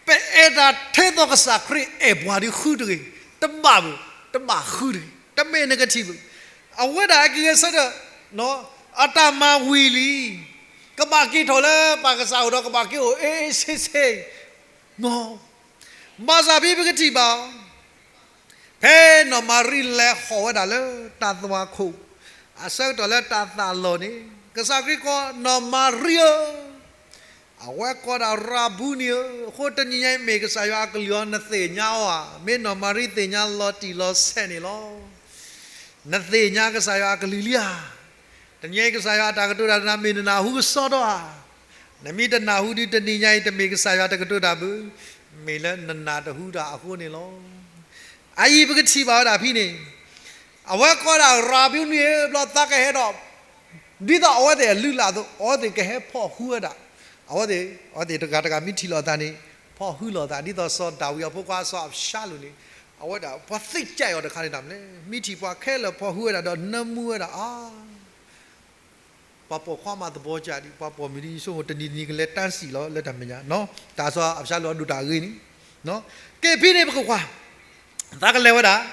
ပအဲၣ်တၢ်ထဲသိးကစၢ်ခရံာ်အဲၣ်ပှၤဒ်ဃုတဂ့ၤ, တဘၣ်ဘၣ်, တဘၣ်ဃုတဂ့ၤ, တမ့ၢ်နကထံၣ်ဘၣ်. အဝဲဒၣ်အကဂဲၤဆၢထၢၣ် အတၢ်မၤဝံၤလံ, ကဘၣ်က့ၤထီၣ်လၢပၢ်ကစၢ်အိၣ်ဒီး ကဘၣ်က့ၤအိၣ်အ့ၣ်ဆ့ဆ့ မး. ဘၣ်ဆၣ်ဖဲပကထံၣ်ဘၣ် ဖဲနီၢ်မၤရံလဲၤဟီၣ်ဝဲဒၣ်လၢတၢ်သွၣ်ခိၣ် အဆၢကတီၢ်လၢတၢ်သးလီၢ်န့ၣ် ကစၢ်ခရံာ်ကိးနီၢ်မၤရံဧၢ, အဝဲကိးဒၣ်ရၤဘူနံၤဧၢ, အဃိတနံၤညါအံၤမ့ၢ်ကစၢ်ယွၤအကလုၢ်အီၤ နသ့ၣ်ညါအီၤဧါ, မ့ၢ်နီၢ်မၤရံသ့ၣ်ညါလီၤတံၢ်လီၤဆဲးန့ၣ်လီၤ. နသ့ၣ်ညါကစၢ်ယွၤအကလုၢ်လံဧါ. တနံၤညါအံၤကစၢ်ယွၤအတၢ်ကတိၤတၢ်နၤမ့ၢ်နနၢ်ဟူကစီဒီဧါ. နမ့ၢ်တနၢ်ဟူဒီး တနံၤညါအံၤတမ့ၢ်ကစၢ်ယွၤတကတိၤတၢ်ဘၣ်, မ့ၢ်လၢနနၢ်တဟူတၢ်အဃိန့ၣ်လီၤ. အအံၤပကထံၣ်ဘၣ်ဝဲဒၣ်ဖဲန့ၣ် အဝဲကိးဒၣ်ရၤဘူနံၤဧၢ, ဘျီသးကဟဲဒီး ဒ်သိးအဝဲသ့ၣ်အလုၢ်အလၢ်အသိး အဝဲသ့ၣ်ကဟဲဖီၣ်ဃုဝဲဒၣ်, အဝဲသ့ၣ်, အဝဲသ့ၣ်တဂၤတဂၤမ့ၢ်ထံၣ်လိာ်သးန့ၣ် ဖီၣ်ဃုလိာ်သး ဒ်သိးစီၤဒၤဝံးအဖိခွါစီၤအၤဘၡါလိၣ်န့ၣ် အဝဲဒၣ်ပှၤသ့ၣ်ညါအီၤတခါန့ၣ်တၢ်မနုၤလဲၣ်, မ့ၢ်ထံၣ်ပှၤခဲလၢာ်ဖီၣ်ဃုဝဲဒၣ်ဒီးနၢမူဝဲဒၣ်အါ ပှၤပိာ်ခွါမၤသဘီကၢ်ဒံး, ပှၤပိာ်မုၣ်ဒ်ယဆိကမိၣ် တနံၤတနံၤကလဲၤတၢ်စံၣ်လီၤလၢတၢ်မဲာ်ညါ, တၢ်စီၤအၤဘၡါလိၣ်အဒိၣ်တၢ်ဂ့ၤန့ၣ်, က့ၤဖဲန့ၣ်ပကကွၢ်, သးကလဲၤဝဲဒၣ်,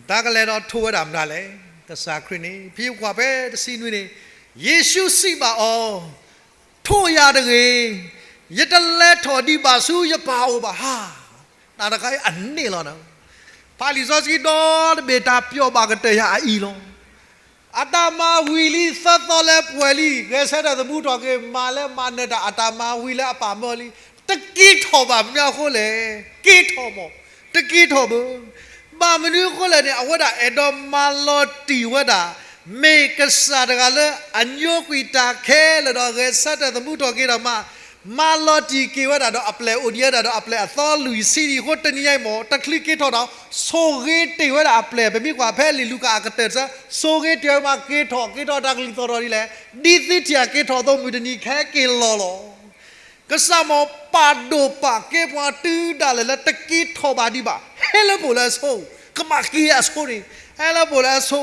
သးကလဲၤဒီးထိၣ်ဝဲဒၣ်မတၤလဲၣ်, ကစၢ်ခရံာ်န့ၣ် ဖဲကွၢ်ဖဲတဆံနွံန့ၣ်, ယ့ၣ်ၡူးစံးဘၣ်အီၤ, ထိၣ်ယၤတဂ့ၤ, ယတလဲၤထီၣ်ဒံးဘၣ်ဆူယပၢ်အအိၣ်ဘၣ်ဧါ. တၢ်တခါအံၤအန့ၣ်လီၤ. ဖးလံာ်စီဆှံဒီတဘ့ၣ် တၢ်ပျီၣ်ဘၣ်ကတၢၢ်ယၤအအံၤလီၤ. အတၢ်မၤဝံၤလံ သၢသီလၢပှဲၤလံ, ဂဲၤဆၢထၢၣ်သမူထီၣ်က့ၤ မၤလၢမၤနၢၤတၢ် အတၢ်မၤဝံၤလၢအပၢ်မၢလံ, တက့ၤထီၣ်ဘၣ်မနုၤအဃိလဲၣ်, က့ၤထီၣ်မး, တက့ၤထီၣ်ဘၣ်. ဘၣ်မနုၤအဃိလဲၣ်န့ၣ် အဝဲဒၣ်အဲၣ်ဒိးမၤလီၤတံၢ်ဝဲဒၣ် မ့ၢ်ကစၢ်တဂၤလၢအညိကွံာ်တၢ်ခဲလၢာ်ဒီး ဂဲၤဆၢထၢၣ်သမူထီၣ်က့ၤဒီးမး မၤလီၤတံၢ်က့ၤဝဲဒၣ်ဒီးအပျဲၢ်အိၣ်ဒံးဝဲဒၣ်ဒီးအပျဲၢ်အသီလွံၢ်ဆံအံၤအဃိ တနံၤညါအံၤမး တချုးက့ၤထီၣ်ဒီး ဆိၣ်ဂ့ၤတ့ၢ်ဝဲဒၣ်အပျဲၢ်, ပမ့ၢ်ကွၢ်ဖဲလံာ်လူၤကၣ်အကတၢၢ်တဆၢ, ဆိၣ်ဂ့ၤတ့ၢ်ဝဲမး က့ၤထီၣ်, က့ၤထီၣ်တၢ်ကလုၢ်သီၣ်ထီၣ်ဒ်လဲၣ်, ဒ်သုထံၣ်အက့ၤထီၣ်အသိး မုၢ်တနံၤကဟဲက့ၤလီၤလီၤ. ကစၢ်မးပာ်ဒိၣ်ပာ်ကဲပှၤတုၤဒၣ်လဲာ်လၢတက့ၤထီၣ်ဘၣ်ဒံးဘၣ်, ဟဲလၢပအိၣ်လၢအဆိ, ကဘၣ်က့ၤအဆိန့ၣ်, ဟဲလၢပအိၣ်လၢအဆိ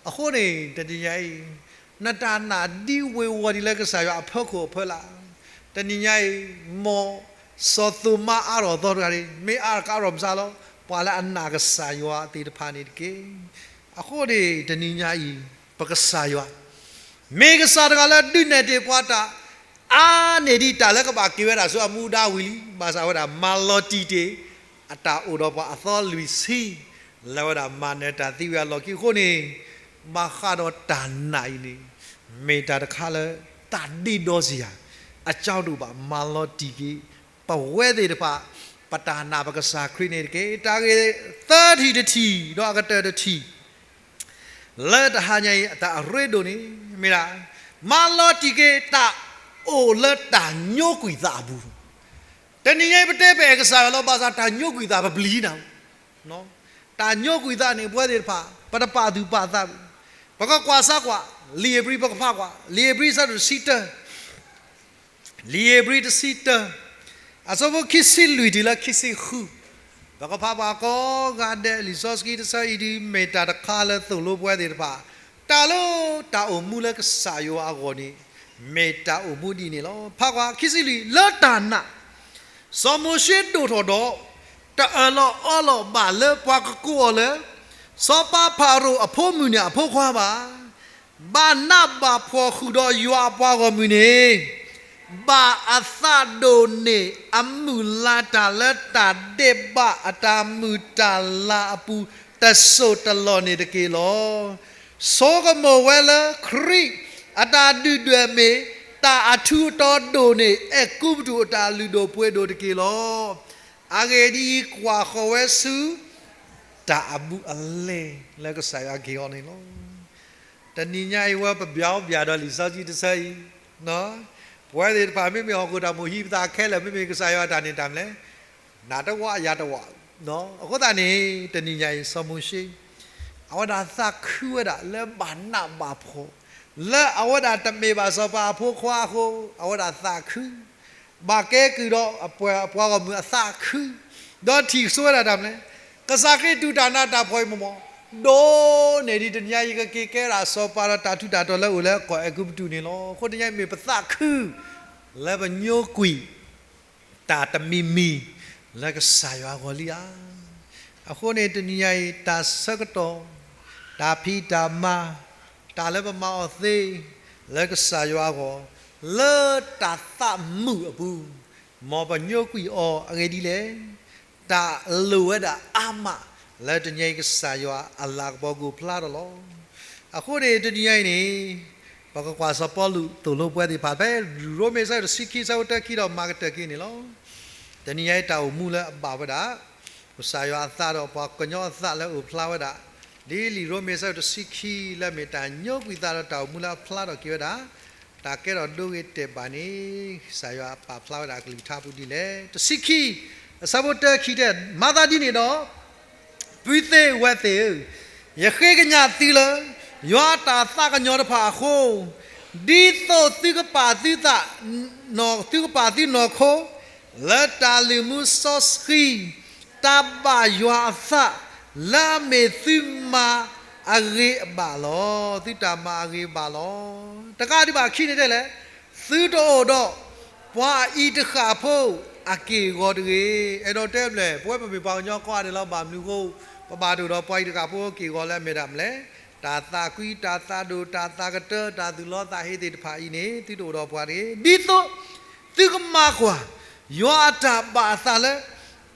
အဃိန့ၣ် တနံၤညါအံၤ နတၢ်နာ်ဒ်ဝ့ၤဝီၤဒ်လၢကစၢ်ယွၤအဖီခိၣ်အဖီလာ်, တနံၤညါအံၤ မ်စီၤသိၤမါအါထီၣ်အသီတဂၤန့ၣ် မ့ၢ်အါထီၣ်ကါထီၣ်မဆါလီၤ, ပှၤလၢအနာ်ကစၢ်ယွၤသ့ၣ်တဖၣ်န့ၣ်တက့ၢ်. အဃိန့ၣ် တနံၤညါအံၤ ပကစၢ်ယွၤ မ့ၢ်ကစၢ်တဂၤလၢဒုးနဲၣ်တ့ၢ်ပှၤတၢ် အါန့ၢ်ဒံးတၢ်လၢကဘၣ်က့ၤဝဲဒၣ်ဆူအမူဒါဝံၤလံ, ဘၣ်ဆၣ်ဝဲဒၣ်မၤလီၤတံၢ်တ့ၢ် အတၢ်အိၣ်ဒီးပှၤအသီလွံၢ်ဆံ လၢဝဲဒၣ်မၤနၢၤတၢ်သံဝံၤအလီၢ်ခံအဃိန့ၣ်, ဘၣ်ဃးဒီးတၢ်နာ်အံၤန့ၣ် မ့ၢ်တၢ်တခါလၢ တၢ်ဒ့ဒီစ့ၢ်ဧါ, အကၠီဒိၣ်ဘၣ်မၤလီၤတံၢ်က့ၤ ပဝဲသ့ၣ်တဖၣ် ပတၢ်နာ်ပကစၢ်ခရံာ်န့ၣ်တက့ၢ်. တၢ်ဂ့ၢ်သၢထံၣ်တထံၣ် ဒီးအကတၢၢ်တထံၣ် လၢတဟါညါအံၤ အတၢ်အရ့ဒိၣ်န့ၣ် မ့ၢ်ဒၣ် မၤလီၤတံၢ်က့ၤတၢ် အိၣ်လၢတၢ်ညိကွံာ်သးအပူၤ. တနံၤညါအံၤ ပတဲပအဲၣ်ကစၢ်ယွၤလီၤ ဘၣ်ဆၣ်တၢ်ညိကွံာ်သးပပျံၤနၤ. တၢ်ညိကွံာ်သးန့ၣ် ပဝဲသ့ၣ်တဖၣ် ပတပာ်သူၣ်ပာ်သးဘၣ်. ပကကွၢ်စၢ်ကွၢ် လံာ်ဧ့ၤဘြံၤ ပကဖးကွၢ် လံာ်ဧ့ၤဘြံၤ အဆၢဒိၣ်တဆံတၢ လံာ်ဧ့ၤဘြံၤတဆံတၢ အဆၢဖိခံဆံလွံၢ် တုၤလၢခံဆံဃု, ပကဖးဘၣ်ကိးဂၤဒဲး လံာ်စီဆှံတဆၢအံၤ ဒ်မ့ၢ်တၢ်တခါလၢသိၣ်လိပဝဲသ့ၣ်တဖၣ် တၢ်လၢတၢ်အိၣ်မူလၢကစၢ်ယွၤအဂီၢ်န့ၣ် မ့ၢ်တၢ်အိၣ်မူဒ်အံၤန့ၣ်လီၤ. ဖးကွၢ် ခံဆံလွံၢ် လၢတၢ်နာ် စီၤမိၤၡ့ဒိၣ်ထီၣ်ဒီး တအၢၣ်လီၤအီလီၤဘၣ်လၢပှၤကကိးအီၤလၢ စီၤပၤဖၤရိၤအဖိမုၣ်န့ၣ်အဖိခွါဘၣ်. ဘၣ်နးဘၣ်ဖှီၣ်ဃုာ်ဒီးယွၤအပှၤဂီၢ်မုၢ်န့ၣ် ဘၣ်အသးဒိၣ်န့ၢ် အမုၢ်လၢ်တၢ်လၢတၢ်ဒဲးဘးအတၢ်မုာ်တၢ်လၤအပူၤ တစိၢ်တလီၢ်န့ၣ်တက့ၢ်လီၤ. ဆိကမိၣ်ဝဲလၢခရံာ်အတၢ်ဒုၣ်ဒွဲၣ်မ့ၢ် တၢ်အထူးအတီဒိၣ်န့ၢ် အဲၤကူပတူးအတၢ်လုၢ်ဒိၣ်ပှ့ၤဒိၣ်တက့ၢ်လီၤ. အဂ့ၢ်ဒ်အံၤ, ကွၢ်ဃီၤဝဲဆူ တၢ်အဘူးအလဲလၢကစၢ်ယွၤကဟ့ၣ်အီၤန့ၣ်လီၤ. တနံၤညါအံၤ ဝဲပဘၣ်ဘၣ်ဒီးလံာ်စီဆှံတဆၢအံၤ, ပဝဲသ့ၣ်တဖၣ် မ့မ့ၢ်ဟီၣ်ခိၣ်တၢ်မိၣ်ဟံးပသးခဲလၢာ် မ့မ့ၢ်ကစၢ်ယွၤအတၢ်န့ၣ်တၢ်မနုၤလဲၣ်, နၤတဝၣ်ယၤတဝၣ်. အဃိသတးန့ၣ် တနံၤညါအံၤ စီၤမိၤၡ့ အဝဲဒၣ်သးခုဝဲဒၣ်လၢဘၣ်နးဘၣ်ဖှီၣ် လၢအဝဲဒၣ်တမ့ၢ်ဘၣ်စီၤပၤအဖိခွါအဃိ အဝဲဒၣ်သးခု ဘၣ်ကဲကုၢ်ဒီးအပှၤဂီၢ်မုၢ်အသးခု, ဒီးထံၣ်ဆိဝဲဒၣ်တၢ်မနုၤလဲၣ်, ကစၢ်ခရံာ်တူၢ်တၢ်နးတၢ်ဖှီၣ်အံၤမ့ၢ်မ့ၢ် ဒိၣ်န့ၢ်ဒံးတနံၤညါအံၤ ကက့ၤကဲဒၣ်စီၤပၤဒီးတၢ်ထူးတၢ်တီၤလၢအိၣ်လၢကီၢ်အဲၤကူပတူးန့ၣ်လီၤ. အဃိတနံၤညါအံၤမ့ၢ်ပသးခု လၢပညိကွံာ် တၢ်တမံၤမံၤ လၢကစၢ်ယွၤအဂီၢ်လံဧါ. အဃိန့ၣ် တနံၤညါအံၤ တၢ်ဆၢကတီၢ် တၢ်ဖံးတၢ်မၤ တၢ်လၢပမၤအီၤသ့ လၢကစၢ်ယွၤအဂီၢ် လၢတၢ်သးမုာ်အပူၤ မ်ပညိကွံာ်အီၤအဂ့ၢ်ဒ်လဲၣ်. တၢ်လိၣ်ဝဲဒၣ်အါမး လၢတနံၤအံၤ ကစၢ်ယွၤအလၤကပီၤကအိၣ်ဖျါထီၣ်လီၤ. အဃိန့ၣ် တနံၤညါအံၤန့ၣ် ပကကွၢ်စီၤပီလူးသိၣ်လိပဝဲသ့ၣ်တဖၣ်ဖဲ ရိမ့ၤအဆၢဒိၣ်တဆံခံ အဆၢဖိတၢခံဒီးမၤကတၢၢ်က့ၤန့ၣ်လီၤ. တနံၤညါအံၤ တၢ်အိၣ်မူလၢအဘၣ်ဝဲဒၣ် ကစၢ်ယွၤအသးဒီးပှၤကညီအသးလၢအအိၣ်ဖျါဝဲဒၣ် ဒ်လံာ်ရိမ့ၤအဆၢဒိၣ်တဆံခံ လၢအမ့ၢ်တၢ်ညိကွံာ်သးဒီးတၢ်အိၣ်မူလၢအဖျါထီၣ်က့ၤဝဲဒၣ် တၢ်ကဲထီၣ်ဒိဂ့ၤတဲာ်ဘၣ်န့ၣ် ကစၢ်ယွၤပာ်ဖျါဝဲဒၣ်အကလုၢ်ကထါပူၤဒ်လဲၣ်. တဆံခံ အဆၢဖိတၢခံတဲ မၤသးဒ်န့ၣ်ဒီး ပုၢ်သ့ၣ်ဝဲၢ်သ့ၣ်ဧၢ, ယဃ့ကညးသုလၢ ယွၤအတၢ်သးကညီၤတဖၣ်အဃိ, ဒ်သိးသုကပာ်သုသး, သုကပာ်သုနီၢ်ခိ လၢတၢ်လုၢ်မူစီဆှံ တၢ်ဘၣ်ယွၤအသး လၢအမ့ၢ်သုမၤအဂ့ၤအဘၣ်လီၤ. သုတၢ်မၤအဂ့ၤအဘၣ်လီၤ. တကးဒံးဘၣ်ခံန့ၣ်တဲလဲၣ်, သုတအိၣ်ဒီးပှၤအံၤတဃၣ်ဖိအက့ၢ်အဂီၤတဂ့ၤ. အဲၣ်ဒိးတဲမနုၤလဲၣ်, ပဝဲပမ့ၢ်ပှၤကညီကိးဂၤဒဲးလီၤ. ဘၣ်မနုၤအဃိ ပဘၣ်တအိၣ်ဒီးပှၤအံၤတဃၣ်ဖိအက့ၢ်အဂီၤလၢအမ့ၢ်ဒၣ်မနုၤလဲၣ်, တၢ်သးကွံ တၢ်သးဒိၣ် တၢ်သးကတၢ တၢ်သူၣ်လီသးဟ့သ့ၣ်တဖၣ်အံၤန့ၣ် သုတအိၣ်ဒီးပှၤတဂ့ၤ. ဒ်သိးသုကမၤကွၢ် ယွၤအတၢ်ဘၣ်အသးလၢ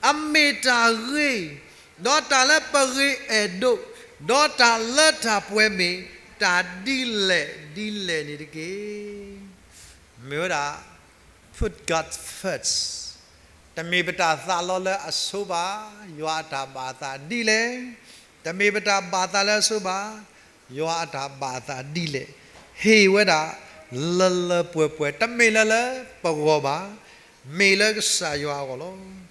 အမ့ၢ်တၢ်ဂ့ၤ, ဒီးတၢ်လၢပဂ့ၤအဲၣ်ဒိး, ဒီးတၢ်လၢတၢ်ပှဲၤမ့ၢ်တၢ်ဒ်လဲၣ်ဒ်လဲၣ်န့ၣ်တက့ၢ်. မ့ၢ်ဝဲဒၣ် put God first, တမ့ၢ်ပတၢ်သးလီလၢအဆိဘၣ်, ယွၤအတၢ်ဘၣ်အသးဒ်လဲၣ်, တမ့ၢ်ပတၢ်ဘၣ်သးလၢအဆိဘၣ်, ယွၤအတၢ်ဘၣ်အသးဒ်လဲၣ်, ဟ့ၣ်ဝဲဒၣ်လၢလၢပှဲၤပှဲၤ, တမ့ၢ်လၢလၢပဂီၢ်ဘၣ်, မ့ၢ်လၢကစၢ်ယွၤအဂီၢ်လီၤ.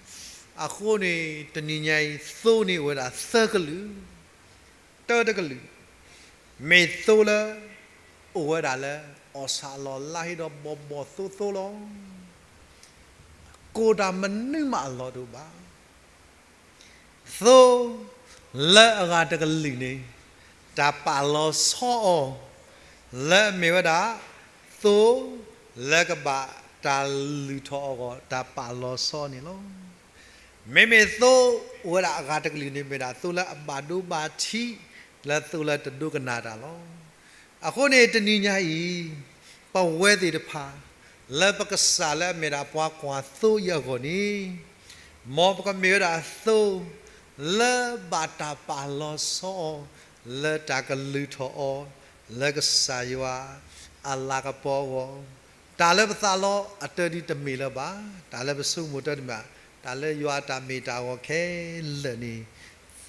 အဃိန့ၣ် တနံၤညါအံၤ သိန့ၣ်အိၣ်ဝဲဒၣ်သၢကလုာ်, တၢတကလုာ် မ့ၢ်သိလၢ အိၣ်ဝဲဒၣ်လၢ အီၣ်ဆၣ်လီၤလါဟ့ဒီးဘီၣ်ဘီၣ်သိသိလီၤ. ကိၢ်တၢ်မနုၤမးအလီၢ်တအိၣ်ဘၣ်. သိ လၢအဂၤတကလုာ်န့ၣ် တၢ်ပာ်လီၤဆီအီၤ လၢအမ့ၢ်ဝဲဒၣ် သိ လၢကဘၣ်တၢ်လုၢ်ထီၣ်အဂီၢ် တၢ်ပာ်လီၤဆီန့ၣ်လီၤ. မ့မ့ၢ်သိအိၣ်ဝဲဒၣ်အဂၤတကလုာ်န့ၣ် မ့ၢ်ဒၣ်သိလၢအဘၣ်ဒိဘၣ်ထံး လၢသိလၢတဒိကနၣ်တၢ်လီၤ. အဃိန့ၣ် တနံၤညါအံၤ ပဝဲသ့ၣ်တဖၣ် လၢပကစၢ်လၢအမ့ၢ်ဒၣ်ပှၤကွၢ်သိအံၤအဂီၢ်န့ၣ် မ်ပကမ့ၢ်ဝဲဒၣ်သိ လၢဘၣ်တၢ်ပာ်လီၤဆီအီၤ လၢတၢ်ကလုၢ်ထီၣ်အီၤ လၢကစၢ်ယွၤအလၤကပီၤအဂီၢ်, တၢ်လၢပသးလီအတၢဒုးတမ့ၢ်လၢၤဘၣ်, တၢ်လၢပဆိကမိၣ်တၢ်ဒုးမ့ၢ် တၢ်လၢယွၤအတၢ်မ့ၢ်တၢ်ဂီၤခဲလၢာ်န့ၣ်,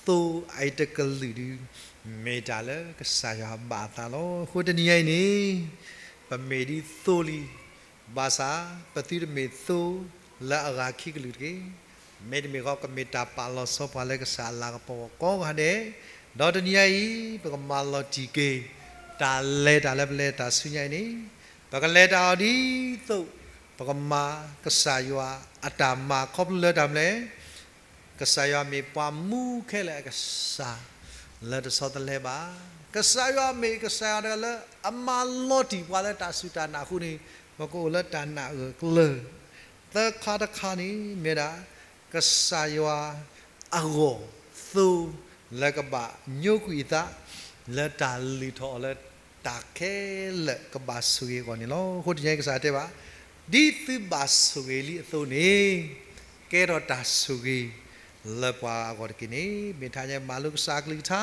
သိအံၤတကလုာ်ဒုး မ့ၢ်တၢ်လၢကစၢ်ယွၤဘၣ်အသးလီၤ. အဃိတနံၤညါအံၤန့ၣ် ပမ့ၢ်ဒ်သိလံ ဘၣ်ဆၣ် ပသုတမ့ၢ်သိလၢအဂၤခံကလုာ်တဂ့ၤ. မ့တမ့ၢ်ဃီ ကမ့ၢ်တၢ်ပာ်လီၤဆီပှၤလၢကစၢ်အလၤကပီၤအဂီၢ်ကိးဂၤဒဲး, ဒီးတနံၤညါအံၤ ပကမၤလီၤတံၢ်က့ၤ တၢ်လဲၤတၢ်လၢပလဲၤတၢ်ဆူညါအံၤန့ၣ်, ပကလဲၤတၢ်အီၤဒ်သိး ပကမၤကစၢ်ယွၤအတၢ်မၤ ခီဖျိလၢတၢ်မနုၤလဲၣ်. ကစၢ်ယွၤမ့ၢ်ပှၤမူခဲလၢာ်အကစၢ် လၢတဆီတလဲဘၣ်. ကစၢ်ယွၤမ့ၢ်ကစၢ်ယွၤတဂၤလၢအမၤလီၤတံၢ်ပှၤလၢတၢ်စူၢ်တၢ်နာ်အဃိန့ၣ်, ပကအိၣ်လၢတၢ်နာ်ဂၢၢ်ကျၢၤ. သၢခါတခါန့ၣ်မ့ၢ်ဒၣ် ကစၢ်ယွၤအဂီၢ်သိ လၢကဘၣ်ညိကွံာ်အသး လၢတၢ်လုၢ်ထီၣ်အီၤလၢတၢ်ခဲလၢာ်ကဘၣ်ဆိၣ်ဂ့ၤအဂီၢ်န့ၣ်လီၤ. အဃိတနံၤညါအံၤကစၢ်တဲဘၣ်, ဒ်သုဘၣ်ဆိၣ်ဂ့ၤလံအသိးန့ၣ်, ကဲထီၣ်တၢ်ဆိၣ်ဂ့ၤလၢပှၤအဂီၢ်တက့ၢ်န့ၣ်, မ့ၢ်ထါညါမၤလိကစၢ်အကလုၢ်ကထါ,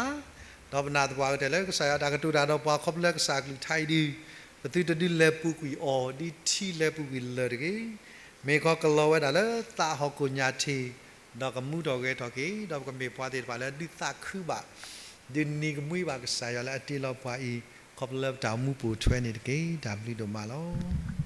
ဒီးပနာ်သပှၢ်ကတၢၢ်လၢကစၢ်ယွၤတၢ်ကတိၤတၢ်ဒီးပှၤခီဖျိလၢကစၢ်အကလုၢ်ကထါအံၤဒုး, ပသုတဒုးလဲၤပူၤကွံာ်အီၤ ဒ်ထံလဲၤပူၤကွံာ်လၢၢ်တဂ့ၤ. မ့ၢ်ခီကလီၤဝဲဒၣ်လၢသးဟီၣ်ခိၣ်ညၣ်ထံး, ဒီးကမူထီၣ်ဂဲၤထီၣ်က့ၤ, ဒီးပကမ့ၢ်ပှၤသ့ၣ်တဖၣ်လၢဒုးသးခုဘၣ်, ဒုးနံၤကမှံဘၣ်ကစၢ်ယွၤလၢအတ့လီၤပှၤအံၤ, ခီဖျိလၢပတၢ်အိၣ်မူပိာ်ထွဲန့ၣ်တက့ၢ်. တၢ်ဘျုးဒိၣ်မးလီၤ.